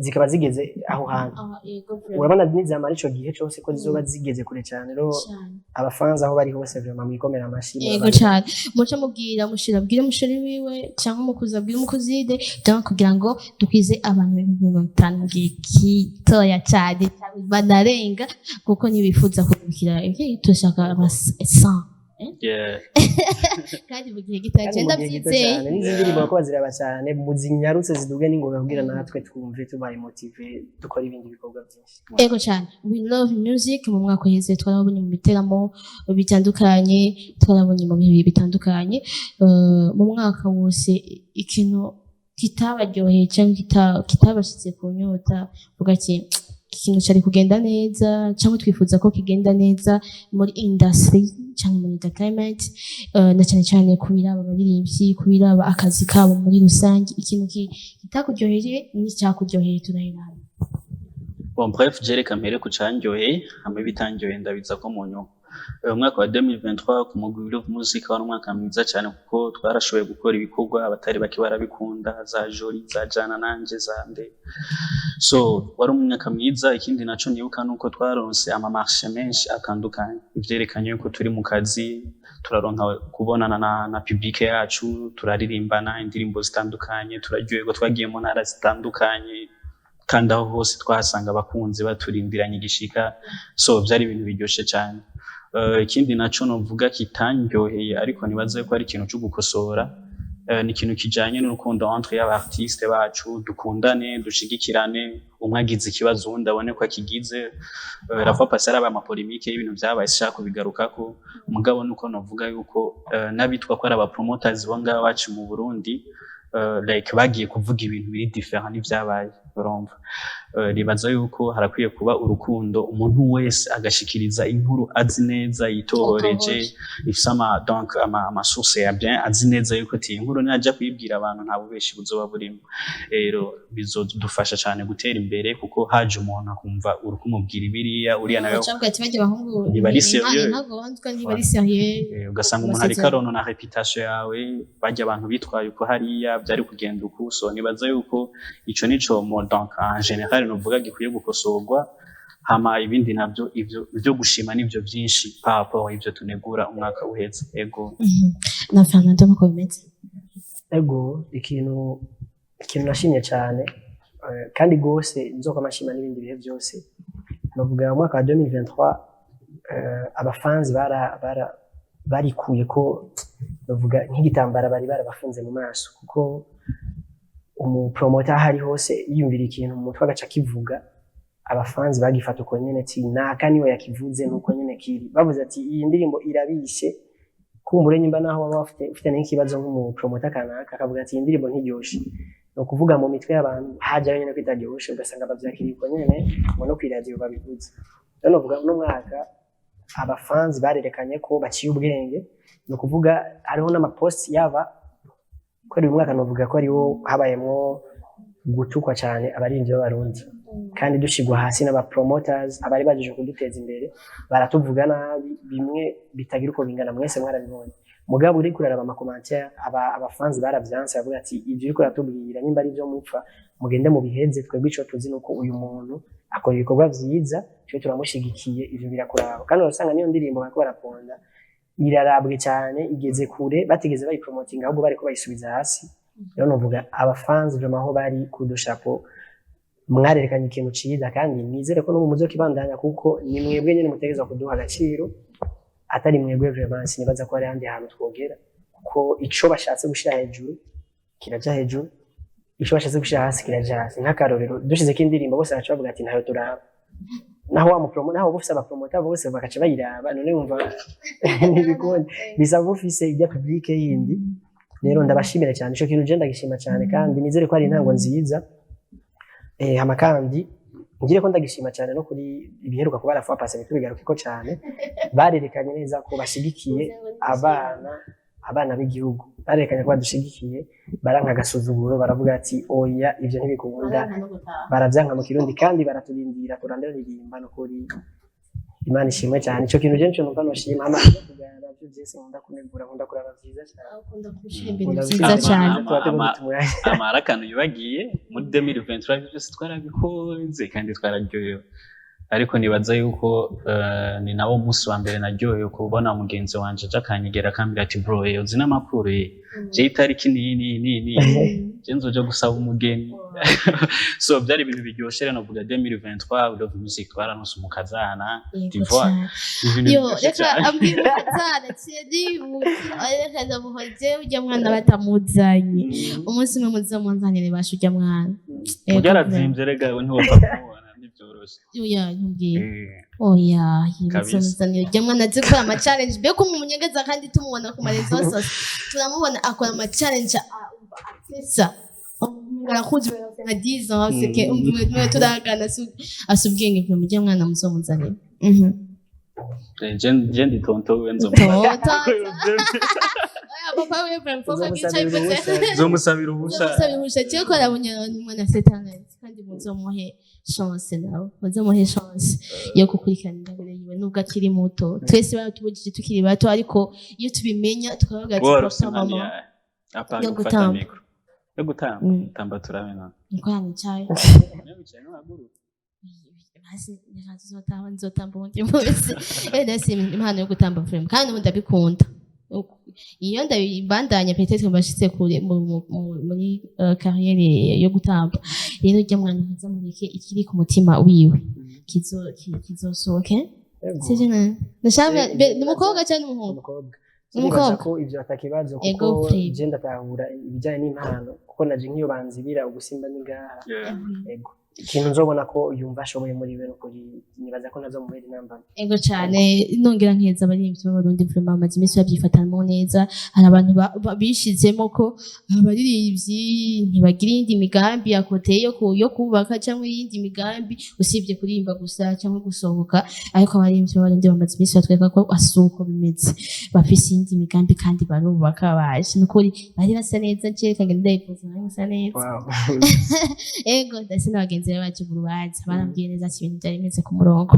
C: zikaba zigeze aho hantu.
A: Ah, yego, vrai.
C: Urabona nizamara ico gihe cose ko zizoba zigeze kure cyane rero.
A: Cane.
C: Abafanzi aho bari hose, vraiment mwikomera amashi.
A: Yego cyane. Muce mubwira mushira abwire musheri wiwe, cyangwa umukuzi abwire umukuzide, cyangwa kugira ngo dukwize abantu 50,000 mu gihe gitoya cyane, banarenga, kuko ntibifuza kubikira. Turashaka ama 100 kandi mu gihe gitoya.
C: Kandi
A: Cyane,
C: mu gihe gito
A: ndabyizeye.
C: cyane. N'izi ndirimbo ko baziraba cyane, muzinyarutse ziduge n'ingoga kugira natwe twumve tubaye motivé dukora ibindi bikorwa byinshi.
A: Ego cyane. We Love Music, mu mwaka uheze twarabonye mu biteramo bitandukanye, twarabonye mu bihe bitandukanye. Mu mwaka wose ikintu kitabaryoheye cyangwa kitabashitse ku nyota, uvuga ati Ikintu cari kugenda neza cyangwa twifuza ko kigenda neza muri industry cyangwa muri entertainment, na cyane cyane kubiraba abaririmbyi, kubiraba akazi kabo muri rusange. Ikintu kitakuryoheye n'icyakuryoheye, turahirana.
B: Bon, bref, je reka mpere ku candyoheye, hama ibitandyoheye ndabiza ko mu nyuma. Umwaka wa 2023 ku mugwi We Love Music wari umwaka mwiza cyane, kuko twarashoboye gukora ibikorwa abatari bake barabikunda, za Joli, za Jana nanje, za nde. So wari umwaka mwiza. Ikindi naco nibuka nuko twaronse ama marché menshi atandukanye, ivyerekanye yuko turi mu kazi. Turaronka kubonana na public yacu, turaririmbana indirimbo zitandukanye, turaryoherwa. Twagiye mu ntara zitandukanye, kandi aho hose twahasanga abakunzi baturindiranye igishika. So byari ibintu biryoshe cyane. Ikindi naco novuga kitandyoheye, ariko nibaze ko ari ikintu cyo gukosora, ni ikintu kijanye n'urukundo entre y'aba artiste bacu. Dukundane, dushigikirane, umwe agize ikibazo uwundi abone ko akigize. La fois passée harabaye ama polémique y'ibintu vyabaye, sinshaka kubigarukako. Mugabo nuko novuga yuko n'abitwa ko ari aba promoters bo ngaho bacu mu Burundi, like bagiye kuvuga ibintu biri différent n'ivyabaye. Urumva, nibaza yuko harakwiye kuba urukundo, umuntu wese agashikiriza inkuru azi neza yitohoreje, ifise ama donc ama source ya bien, azi neza yuko ati iyi nkuru naja kuyibwira abantu nta bubeshi buzoba burimo. Rero bizodufasha cyane gutera imbere, kuko haje umuntu akumva uri kumubwira ibiriya, uriya nawe
A: Bacavuga ati bajya abahungu
B: ntibari sérieux.
A: Intagondwa, ntibari sérieux.
B: Ugasanga umuntu ariko aronona réputation yawe, bajya abantu bitwaye uko hariya byari kugenda uku. So nibaza yuko ico nico mo donc en général novuga gikwiye gukosorwa. Hama ibindi navyo, ivyo ivyo gushima nivyo vyinshi par rapport ivyo tunegura umwaka uheze, ego.
A: Na Fernando nuko bimeze.
C: Ego, ikintu nashimye cyane, kandi gose nzoka mashima n'ibindi bihe byose, navuga mu mwaka wa 2023, abafanzi bara bara barikuye ko bavuga nk'igitambara bari barabafunze mu maso, kuko umupromota aho ari hose yiyumvira ikintu mu mutwe agaca akivuga, abafanzi bagifata uko nyene, ati naka niwe yakivuze, nuko nyene kiri. Bavuze ati iyi ndirimbo irabishe, kumbure nyimba naho waba ufite n'ikibazo nk'umupromota kanaka akavuga ati iyi ndirimbo ntiryoshe, ni ukuvuga mu mitwe y'abantu hajyayo nyene ko itaryoshe, ugasanga bavyakiriye uko nyene ngo no kw'iradiyo babivuze. Rero novuga uno mwaka abafanzi barerekanye ko baciye ubwenge. Ni ukuvuga hariho n'amaposti yaba kubera uyu mwaka novuga ko ariwo habayemwo gutukwa cyane abaririmbyi b'Abarundi, kandi dushigwa hasi n'aba promoters abari baje kuduteza imbere, baratuvuga nabi bimwe bitagira uko bingana, mwese mwarabibonye. Mugabo uriko uraraba ama commentaire, abafanzi baravyanse, bavuga ati ivyo uriko uratubwira nimba ari ivyo mupfa mugende mubiheze, twebwe ico tuzi nuko uyu muntu akora ibikorwa vyiza, twe turamushigikiye, ivyo birakuraba. Kandi urasanga niyo ndirimbo bariko baraponda irarabwe cyane, igeze kure, batigeze bayipromotinga, ahubwo bariko bayisubiza hasi. Rero novuga abafanzi vraiment aho bari kudushapo, mwarerekanye ikintu ciza, kandi nizere ko n'ubu muzokibandanya, kuko ni mwebwe nyene mutegerezwa kuduha agaciro. Atari mwebwe, vraiment sinibaza ko hari ahandi hantu twogera, kuko ico bashatse gushira hejuru kiraja hejuru, ico bashatse gushira hasi kiraja hasi. Nk'akarorero, dushizeko indirimbo bose baca bavuga ati ntayo turaba, naho wa mupromo, naho uba ufise abapromota bose bagaca bayiraba, none wumva ntibikunda, bisaba uba ufise ijya public yindi. Rero ndabashimira cyane, ico kintu je ndagishima cyane, kandi nizere ko ari intango nziza. Hama kandi ngire ko ndagishima cyane no kuri ibiheruka kuba la fois passée, ntitubigarukeko cyane, barerekanye neza ko bashigikiye abana b'igihugu, barerekanye ko badushigikiye, baranka agasuzuguro, baravuga ati oya, ivyo ntibikunda, baravyanka mu Kirundi, kandi baraturindira turandaririmba. No kuri Imana ishimwe cyane, ico kintu je nico numva noshima. Hama no kuganira navyo vyese, nkunda kunegura, nkunda kuraba vyiza cyane.
A: Ukunda gushira imbere
C: Nkunda
A: vyiza
C: gushira
A: cyane.
C: imbere, tuba tugomba tumwanya.
B: Amara akantu yibagiye muri 2023, ivyo byose twarabikoze kandi twararyohewe, ariko nibaza yuko ni nawo munsi wa mbere naryohewe kubona mugenzi wanje aja akanyegera akambwira ati bro, uzi n'amakuru ye, je itariki niyi niyi niyi niyi je nzoja gusaba umugeni. So byari ibintu biryoshe. Rero novuga 2023 We Love Music twararonse umukazana.
A: Yego
B: Divoire.
A: cyane.
B: Ibintu
A: Yo,
B: biryoshe
A: reka
B: cyane.
A: ambwira umukazana Thierry, reka ndamuhoze ujya mwana batamuzanye. Umunsi umwe muzomunzanire basha ujya mwana. Yego.
B: Burya arazimvye rega, ntiwopfa kumubona, ntibyoroshe.
A: Oya, ntubwire. Oya.
B: Kabisa.
A: Muzanire ujya mwana azi gukora ama challenge, mbega umunyegeza, kandi tumubona ku ma réseaux sociaux, turamubona akora ama challenge atesa. Arakuze nka 10 ans, c'est que umwe turagana asa ubwenge bwe mujye mwana muzomuzanira.
B: Je ndi tonton we.
A: Tonton. Oya, papa we vraiment faut ko
C: Uzomusabira
A: ico
C: uruhusha.
B: Nzomusabira uruhusha.
A: Uzomusabira uruhusha cyo ko arabonye umwana afite talent, kandi muzomuhe chance, nawe muzomuhe chance yo gukurikirana ingabire yiwe nubwo akiri muto. Twese baratubujije tukiri bato, ariko iyo tubimenya tukavuga ati
B: Wowe urafise
A: papa,
B: impano
A: mama.
B: yawe apana
A: Yo
B: gufata
A: gutamba.
B: micro yo gutamba. Tamba turabe none.
A: Niko yanicaye.
B: Wicaye ntuhaguruke.
A: Hasi nzotamba, nzotamba uwundi munsi. Nasi impano yo gutamba vraiment, kandi ubu ndabikunda. Iyo ndabibandanya, peut-être mbashitse kure muri carrière yo gutamba. Rero rya mwana mwiza, mureke ikiri ku mutima wiwe kizosohoke.
C: Yego.
A: Sivyo nane ndashaka
C: Eh,
A: ni umukobwa cyangwa umuhungu?
C: Umukobwa.
A: Umukobwa.
C: Nibaza ko ivyo atakibazo
A: Ego,
C: kuko
A: free.
C: je ndatahura ibijyanye n'impano, kuko naje nk'iyo banzibira ugusimba ni ngaha. Ego, ikintu nzobona ko yumva ashoboye muri we, nukuri nibaza ko ntazomubera intambamyi.
A: Ego cyane. Nongera nkeza abaririmbyi b'Abarundi, vraiment bamaze iminsi babyifatanamo neza. Hari abantu bishizemo ko abaririmbyi ntibagira iyindi migambi à côté yo kubaka cyangwa iyindi migambi usibye kuririmba gusa cyangwa gusohoka, ariko abaririmbyi b'Abarundi bamaze iminsi batwereka ko asuko bimeze, bafise iyindi migambi kandi barubaka. Baje nukuri bari basa neza, je reka ngende ndayifuza bari basa neza.
C: Wow.
A: Ego, ndetse n'abagenzi be baje mu rubanza barambwiye neza ati ibintu byari bimeze ku murongo.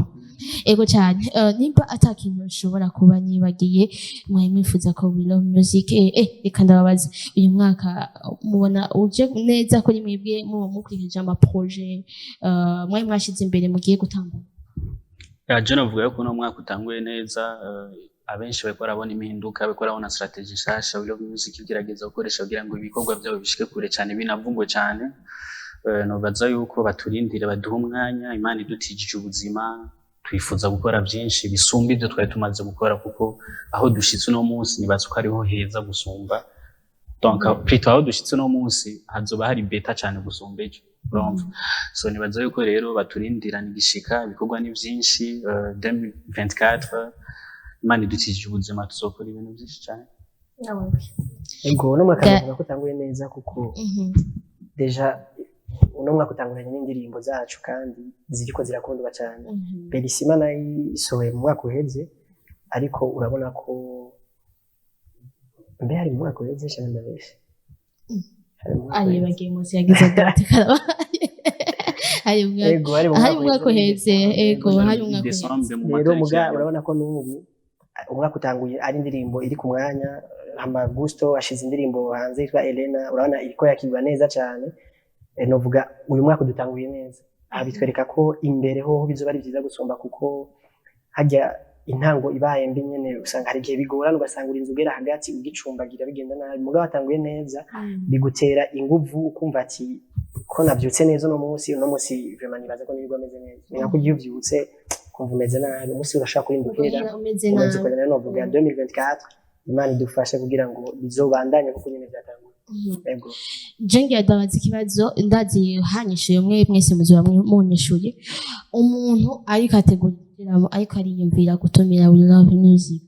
A: Ego cyane. Nimba ata kintu nshobora kuba nibagiye mwari mwifuza ko We Love Music, reka ndababaza, uyu mwaka mubona uje neza kuri mwebwe muba mukurikije ama projet mwari mwashize imbere mugiye gutangura?
B: Ya, je novuga yuko uno mwaka utanguye neza. Abenshi bariko barabona impinduka, bariko barabona strategy nshasha We Love Music igerageza gukoresha kugira ngo ibikorwa vyabo bishike kure cane, binavugwe cane. Nobaza yuko baturindire, baduhe umwanya. Imana idutijije ubuzima, twifuza gukora vyinshi bisumba ivyo twari tumaze gukora, kuko aho dushitse uno munsi nibaza ko ariho heza gusumba. Donc plutôt aho dushitse uno munsi hazoba hari better cane gusumba ejo, urumva. So nibaza yuko rero baturindirana igishika, ibikorwa ni vyinshi. 2024, Imana idutijije ubuzima, tuzokora ibintu vyinshi cane.
C: Ego, uno mwaka navuga ko utanguye neza kuko déjà uno mwaka utanguranye n'indirimbo zacu kandi ziriko zirakundwa cyane. Berisima nayo isohoye mu mwaka uheze, ariko urabona ko mbe hari mu mwaka uheze cyane, ndabeshe? Hari mu mwaka uheze.
A: Aribagiye munsi yagize date, karabaye. Hari mu mwaka
C: Ego, hari mu
A: hari mu mwaka uheze, ego, hari mu mwaka uheze.
B: Décembre mu
C: Rero
B: matariki
C: muga
B: ya nyuma.
C: urabona ko n'ubu umwaka utanguye ari indirimbo iri ku mwanya. Hama Gusto ashize indirimbo hanze yitwa Elena, urabona iriko yakirwa neza cyane. Novuga uyu mwaka dutanguye neza. Aha bitwereka ko imbere hoho bizoba ari byiza gusumba, kuko hajya intango ibaye mbi nyene usanga hari igihe bigorana, ugasanga urinze ugera hagati ugicumbagira, bigenda nabi. Mugabo watanguye neza, bigutera inguvu, ukumva ati ko navyutse neza uno munsi, uno munsi vraiment nibaza ko nirirwa ameze neza. Ni nka kurya iyo uvyutse ukumva umeze nabi, umunsi urashobora kurinda uhera
A: Uhera umeze
C: umeze
A: nabi.
C: uko. Rero novuga 2024 Imana idufashe kugira ngo bizobandanye kuko nyene vyatanguye. Ego.
A: Je ngira ndabaza ikibazo, ndazi hanyishuye mwe mwese muzoba munyishuye. Umuntu ariko ategura igiteramo, ariko ariyumvira gutumira We Love Music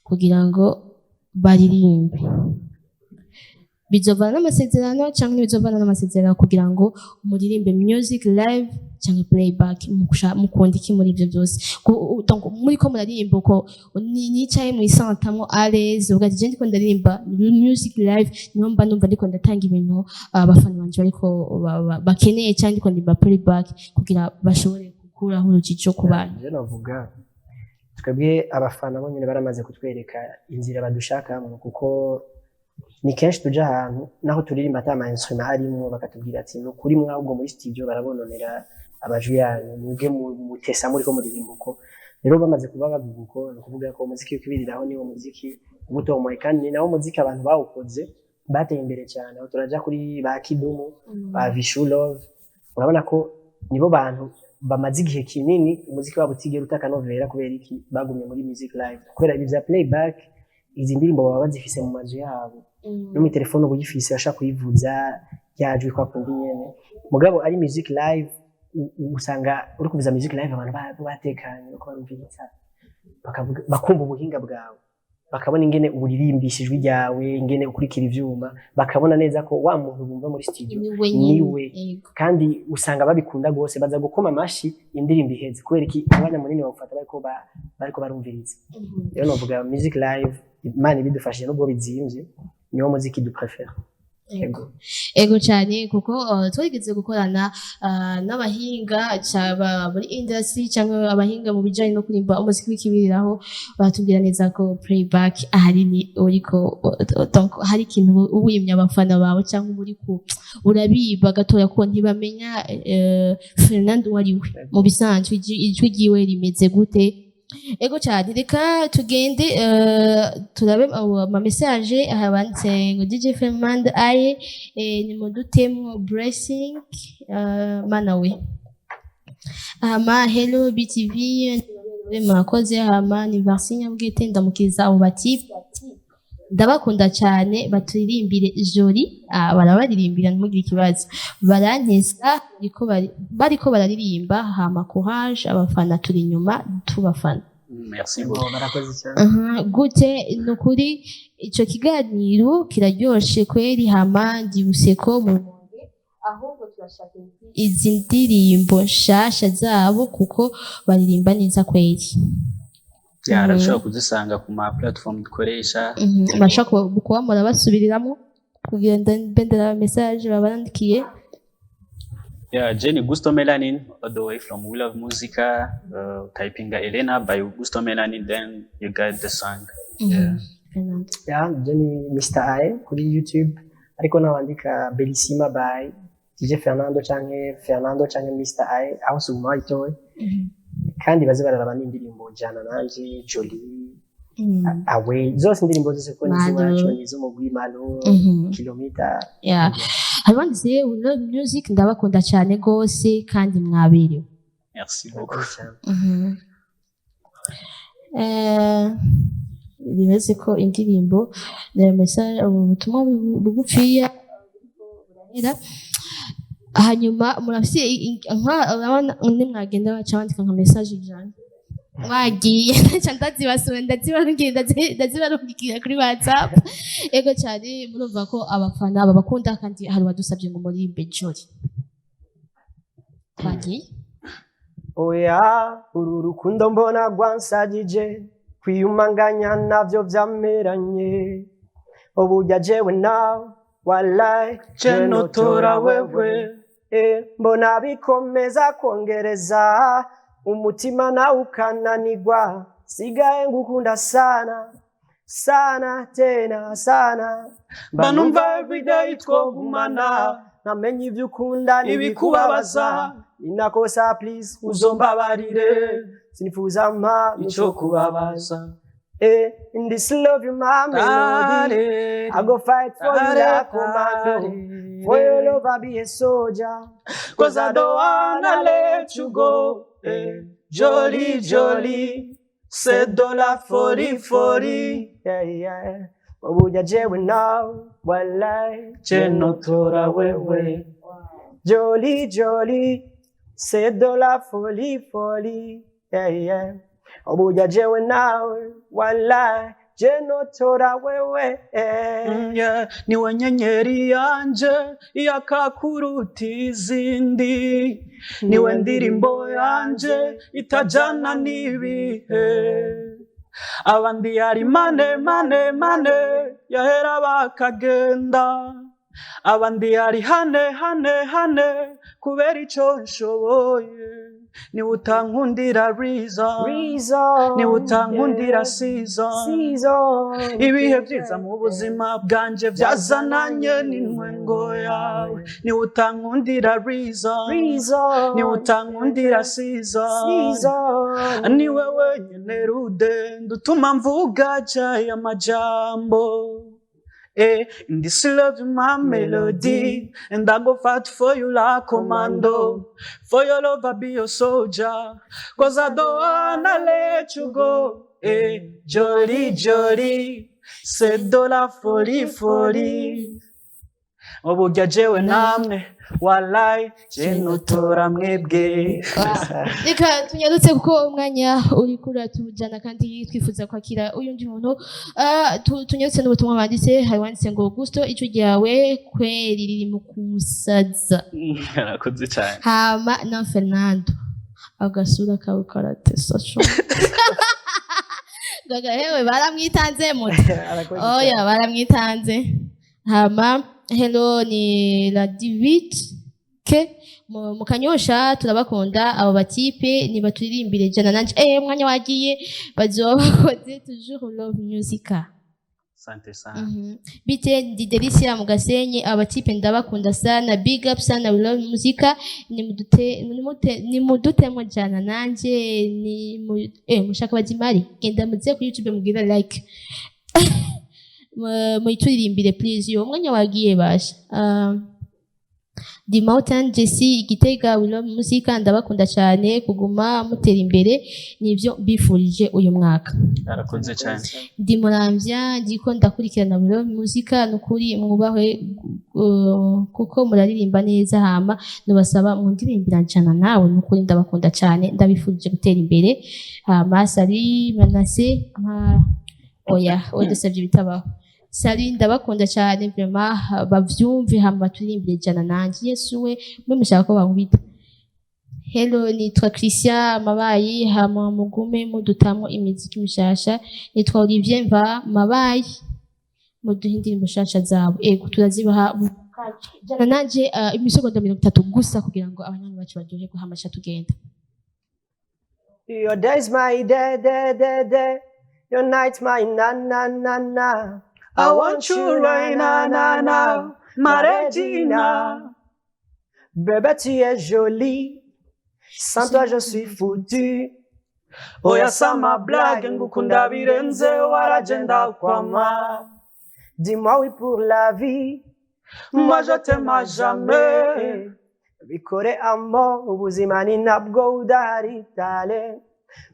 A: kugira ngo baririmbe, bizovana n'amasezerano cyangwa ntibizovana n'amasezerano kugira ngo muririmbe music live cyangwa playback? Mukunda iki muri ibyo byose? Donc muri ko muraririmba uko nicaye mwisantamwo à l'aise, uvuga ati je ndiko ndaririmba music live, niho mba numva ndiko ndatanga ibintu abafana banje bariko bakeneye, cyangwa ndiko ndirimba playback kugira bashobore gukuraho urujijo ku bantu?
C: Je novuga twebwe abafana bo nyene baramaze kutwereka inzira badushakamo, kuko ni kenshi tuja ahantu naho turirimba ata ma instrument arimwo, bakatubwira ati ni ukuri mwahubwo muri studio barabononera amajwi yanyu, mwebwe mutesa muriko muririmba uko. Rero bamaze kuba bavuga uko, ni ukuvuga ko umuziki w'ikibiriraho niwo muziki uba utomoye, kandi ni nawo muziki abantu bawukoze bateye imbere cyane. Aho turaja kuri ba Kidumu, ba Vishu Love, urabona ko nibo bantu bamaze igihe kinini umuziki wabo utigera utakanovera. Kubera iki? Bagumye muri music live. Kubera ibi vya playback, izi ndirimbo baba bazifise mu mazu yabo, no muri telefone uba uyifise, ashaka kuyivuza yajwi kwa kundi nyene. Mugabo ari music live, usanga uri kuvuza music live abantu batekanye, bariko barumviriza, bakavuga, bakumva ubuhinga bwawe. Bakabona ingene uririmbisha ijwi ryawe, ingene ukurikira ivyuma, bakabona neza ko wa muntu bumva muri studio
A: niwe nyine.
C: Niwe. Kandi usanga babikunda gose, baza gukoma amashi indirimbo iheze. Kubera iki? Umwanya munini bawufata bariko barumviriza. Rero novuga music live, Imana ibidufashije, nubwo bizimvye, niwo muziki du préfère.
A: Ego. Ego cyane, kuko twigeze gukorana n'abahinga caba muri industry cyangwa abahinga mu bijanye no kurimba umuziki w'ikibiriraho, batubwira neza ko playback ahanini uriko, donc hari ikintu wimye abafana bawe cyangwa uri ku urabiba gatoya, ko ntibamenya Fernando uwo ari we mu bisanzwe, ijwi ryiwe rimeze gute. Ego cyane, reka tugende turabe ama message. Aha banditse ngo DJ Fernando aye ni mudutemo blessing mana we. Hama hello BTV, murakoze. Hama ni Varsi Nyabwete, ndamukiza abo batipe ati ndabakunda cyane, baturirimbire Joli. Barabaririmbira, ntimugire ikibazo, barantesa bariko bararirimba. Hama courage, abafana turi inyuma tubafana.
B: Merci beaucoup.
C: Barakoze cyane.
A: Aha, gute ni ukuri ico kiganiro kiraryoshe kweri. Hama ndibuse ko mu Rumonge, ahubwo turashaka izi ndirimbo nshasha zabo kuko baririmba neza kweri.
B: Yeah, arashobora kuzisanga ku ma platform dukoresha.
A: Bashobora kuba murabasubiriramo kugira mbe ndaraba message babandikiye.
B: Yeah, Jenny Gusto Melanin, all the way from We Love Musica. Typing Elena by Gusto Melanin, then you get the song. Yeah.
A: Fernando.
C: Yeah, je ni Mr. I kuri YouTube, ariko nawandika Bellissima by DJ Fernando canke Fernando canke Mr. I, aho suguma bayitoye. Kandi baze bararaba n'indirimbo Jana nanje, Jolie, Away, zose, indirimbo zose ko
A: Malo.
C: niz'iwacu, niz'umugwi Malo, Kilomita.
A: Yeah. Hari We Love Music, ndabakunda cyane gose kandi mwaberewe.
B: Merci beaucoup.
C: Murakoze cyane.
A: Bimeze ko indirimbo message, ubutumwa bugufiya burahera. Hanyuma murafise nka urabona nimwagenda baca bandika nka message 100, mwagiye nca ndazibasura, ndazibarungikira, ndazibarungikira kuri WhatsApp. Ego cyane, murumva ko abafana babakunda, kandi hari uwadusabye ngo muririmbe Jolly. Twagiye.
C: Oya, uru rukundo mbona rwansagije, kwiyumanganya navyo vyameranye, uburya jewe nawe wallahi
B: Je notora wewe.
C: Mbona bikomeza kongereza umutima nawe ukananigwa, sigaye ngukunda sana sana tena sana.
B: Mba numva everyday twogumana.
C: Namenye ivyo ukunda.
B: Ibikubabaza.
C: Ninakosa, please
B: uzombabarire.
C: Sinifuza mpa
B: ico kubabaza.
C: In this love you my melody, I go fight for you like commando, for your love I be a soldier.
B: 'Cause I don't wanna let you go. Jolie, jolie, c'est de la folie, folie.
C: Yeah. Uburya jewe nawe wallahi
B: Je notora wewe.
C: Jolie, jolie, c'est de la folie, folie. Yeah. Uburya jewe nawe wallahi je notora wewe.
B: Yeah. Niwe nyenyeri yanje yakakuruta izindi, niwe ndirimbo yanje itajana n'ibihe. Abandi yari mane mane mane yahera bakagenda, abandi yari hane hane hane kubera ico nshoboye. Niwe utankundira reason.
C: Reason.
B: Niwe utankundira season.
C: Season.
B: Ibihe byiza mu buzima bwanje byazananye n'intwengo yawe. Niwe utankundira reason.
C: Reason.
B: Niwe utankundira season.
C: Season.
B: Niwe wenyene rudende utuma mvuga jaya amajambo. In this love my melody, and I go fight for you like commando, for your love I be your soldier, 'cause I don't wanna let you go. Jolie, jolie, c'est de la folie, folie. Uburya jewe namwe, wallahi je notora mwebwe.
A: Reka tunyarutse kuko umwanya uriko uratujana kandi twifuza kwakira uyundi muntu. Tunyarutse n'ubutumwa banditse. Hari wanditse ngo: "Gusto, ijwi ryawe kweri riri mu kusaza."
B: Arakoze cyane.
A: Hama na Fernando: "Agasura kawe karatesa sho." Gaga, hewe, baramwitanze muti.
C: Arakoze
A: Oya.
C: cyane.
A: Baramwitanze. Hama: "Hello, ni la divit ke mu Kanyosha, turabakunda. Abo batipe nibaturirimbire jana nanje." Umwanya wagiye, bazoba bakoze. Toujours love musica.
B: Asante sana.
A: "Bite, ndi Delicia mu Gasenyi. Abatipe ndabakunda sana, big up sana. We love muzika. Nimudute nimute nimudutemo jana nanje." Ni mu, mushaka bazimari, genda muze kuri YouTube mugira like, muyituririmbire please. Yo, umwanya wagiye basha. The Mountain Jesse Igitega: "We love muzika, ndabakunda cyane. Kuguma mutera imbere nivyo mbifurije uyu mwaka."
B: Arakoze cyane.
A: "Ndi Muramvya, ndiko ndakurikirana We Love Muzika. Nukuri mwubahwe, kuko muraririmba neza. Hama nubasaba mundirimbira njana nawe. Nukuri ndabakunda cyane, ndabifurije gutera imbere." Hama: "Sali Manase nka oya dusabye bitabaho. Sali, ndabakunda cyane vraiment, bavyumve. Hama baturirimbire jana nanje." Yesu we, mwe mushaka ko bankubita. "Hello, nitwa Christian Mabayi. Hama mugume mudutamwo imiziki mishasha. Nitwa Olivier Mva Mabayi, muduhe indirimbo nshasha zabo." Ego, turazibaha. Jana nanje, imisegonda 30 gusa kugira ngo abanywanyi bacu baryoherwe, hama ca tugenda.
C: Your days my day, day, day, day. Your night my na, na, na, na.
B: I want you right now, now, now, ma Regina.
C: Bébé, tu es jolie. Sans toi, je suis foutu.
B: Oya, sama blague, ngukunda birenze, waragenda kwama.
C: Dis-moi oui pour la vie.
B: Moi je t'aime à jamais.
C: Bikore amo, ubuzima ni nabwo udahari tale.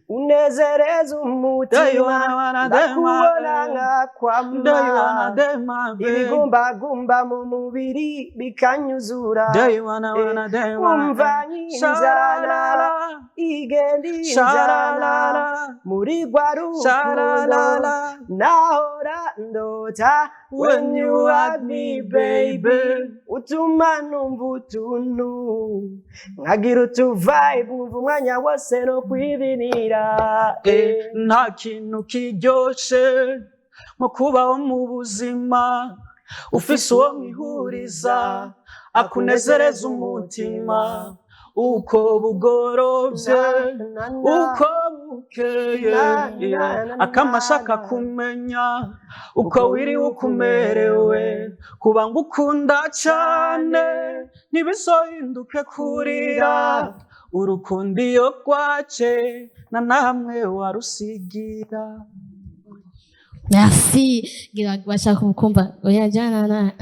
C: Unezereza umutima, ndakubona nkakwama. Ibigumbagumba mu mubiri bikanyuzura. Wumva injyana, igenda injyana muri rwa rukundo nahora ndota.
B: When you hug me, baby.
C: Utuma numva utuntu, nkagira utu vibe, nkumva umwanya wose no kwibinira.
B: Nta kintu kiryoshe nko kubaho mu buzima ufise uwo mwihuriza, akunezereza umutima uko bugorovye, uko bukeye, akamashaka kumenya uko wiriwe, uko umerewe. Kuba ngukunda cane ntibizohinduke kurira. Urukundo iyo rwace na namwe warusigira.
A: Merci. Ngira bashaka kumva oya jana na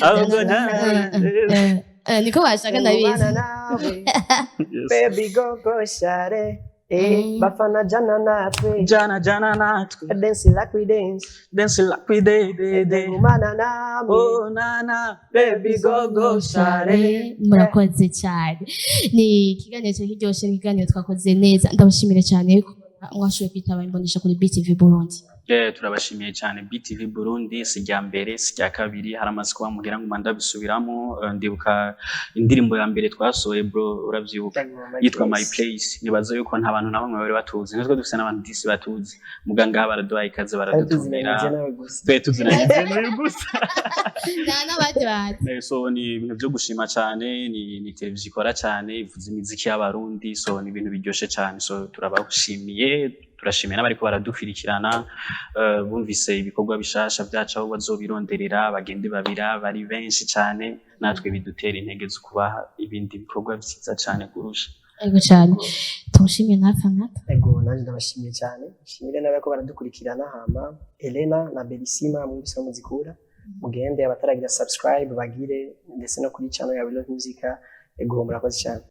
B: Ahubwo
A: niko bashaka, ndabizi.
C: Ngumana nawe, baby, go go share. Bafana, jana natwe.
B: Jana, jana natwe.
C: Dance like we dance.
B: Dance like we did did did.
C: Ngumana namwe.
B: Oh nana, baby, go go share.
A: Murakoze cyane. Ni ikiganiro cyari kiryoshye, ni ikiganiro twakoze neza. Ndabashimire cyane kubona mwashoboye kwitaba imbonesha kuri BTV Burundi.
B: Turabashimiye cyane BTV Burundi. Si irya mbere, si irya kabiri, haramaze kuba muhira ngo ndabisubiramo. Ndibuka indirimbo ya mbere twasohoye, bro, urabyibuka, yitwa My Place. Nibaza yuko nta bantu na bamwe bari batuzi, natwe dufise n'abantu disi batuzi muganga, baraduhaye ikaze, baradutumira.
C: Tuzinanyije nawe gusa.
B: Twe tuzinanye n'uyu gusa.
A: Nta n'abandi bazi.
B: So ni ibintu byo gushima cyane. Ni televiziyo ikora cyane, ivuza imiziki y'Abarundi, so ni ibintu biryoshe cyane. So turabashimiye, turashimiye n'abariko baradukurikirana. Bumvise ibikorwa bishasha byacu, aho bazobironderera bagende babira bari benshi cyane, natwe bidutera intege zo kubaha ibindi bikorwa vyiza cyane kurusha.
A: Ego cyane, tumushimiye nawe Fernando.
C: Ego, nanjye ndabashimiye cyane, nshimire n'abariko baradukurikirana. Hama Elena na Belisima, mwumvise aho muzikura, mugende abataragira subscribe bagire, ndetse no kuri channel ya We Love Music. Ego, murakoze cyane.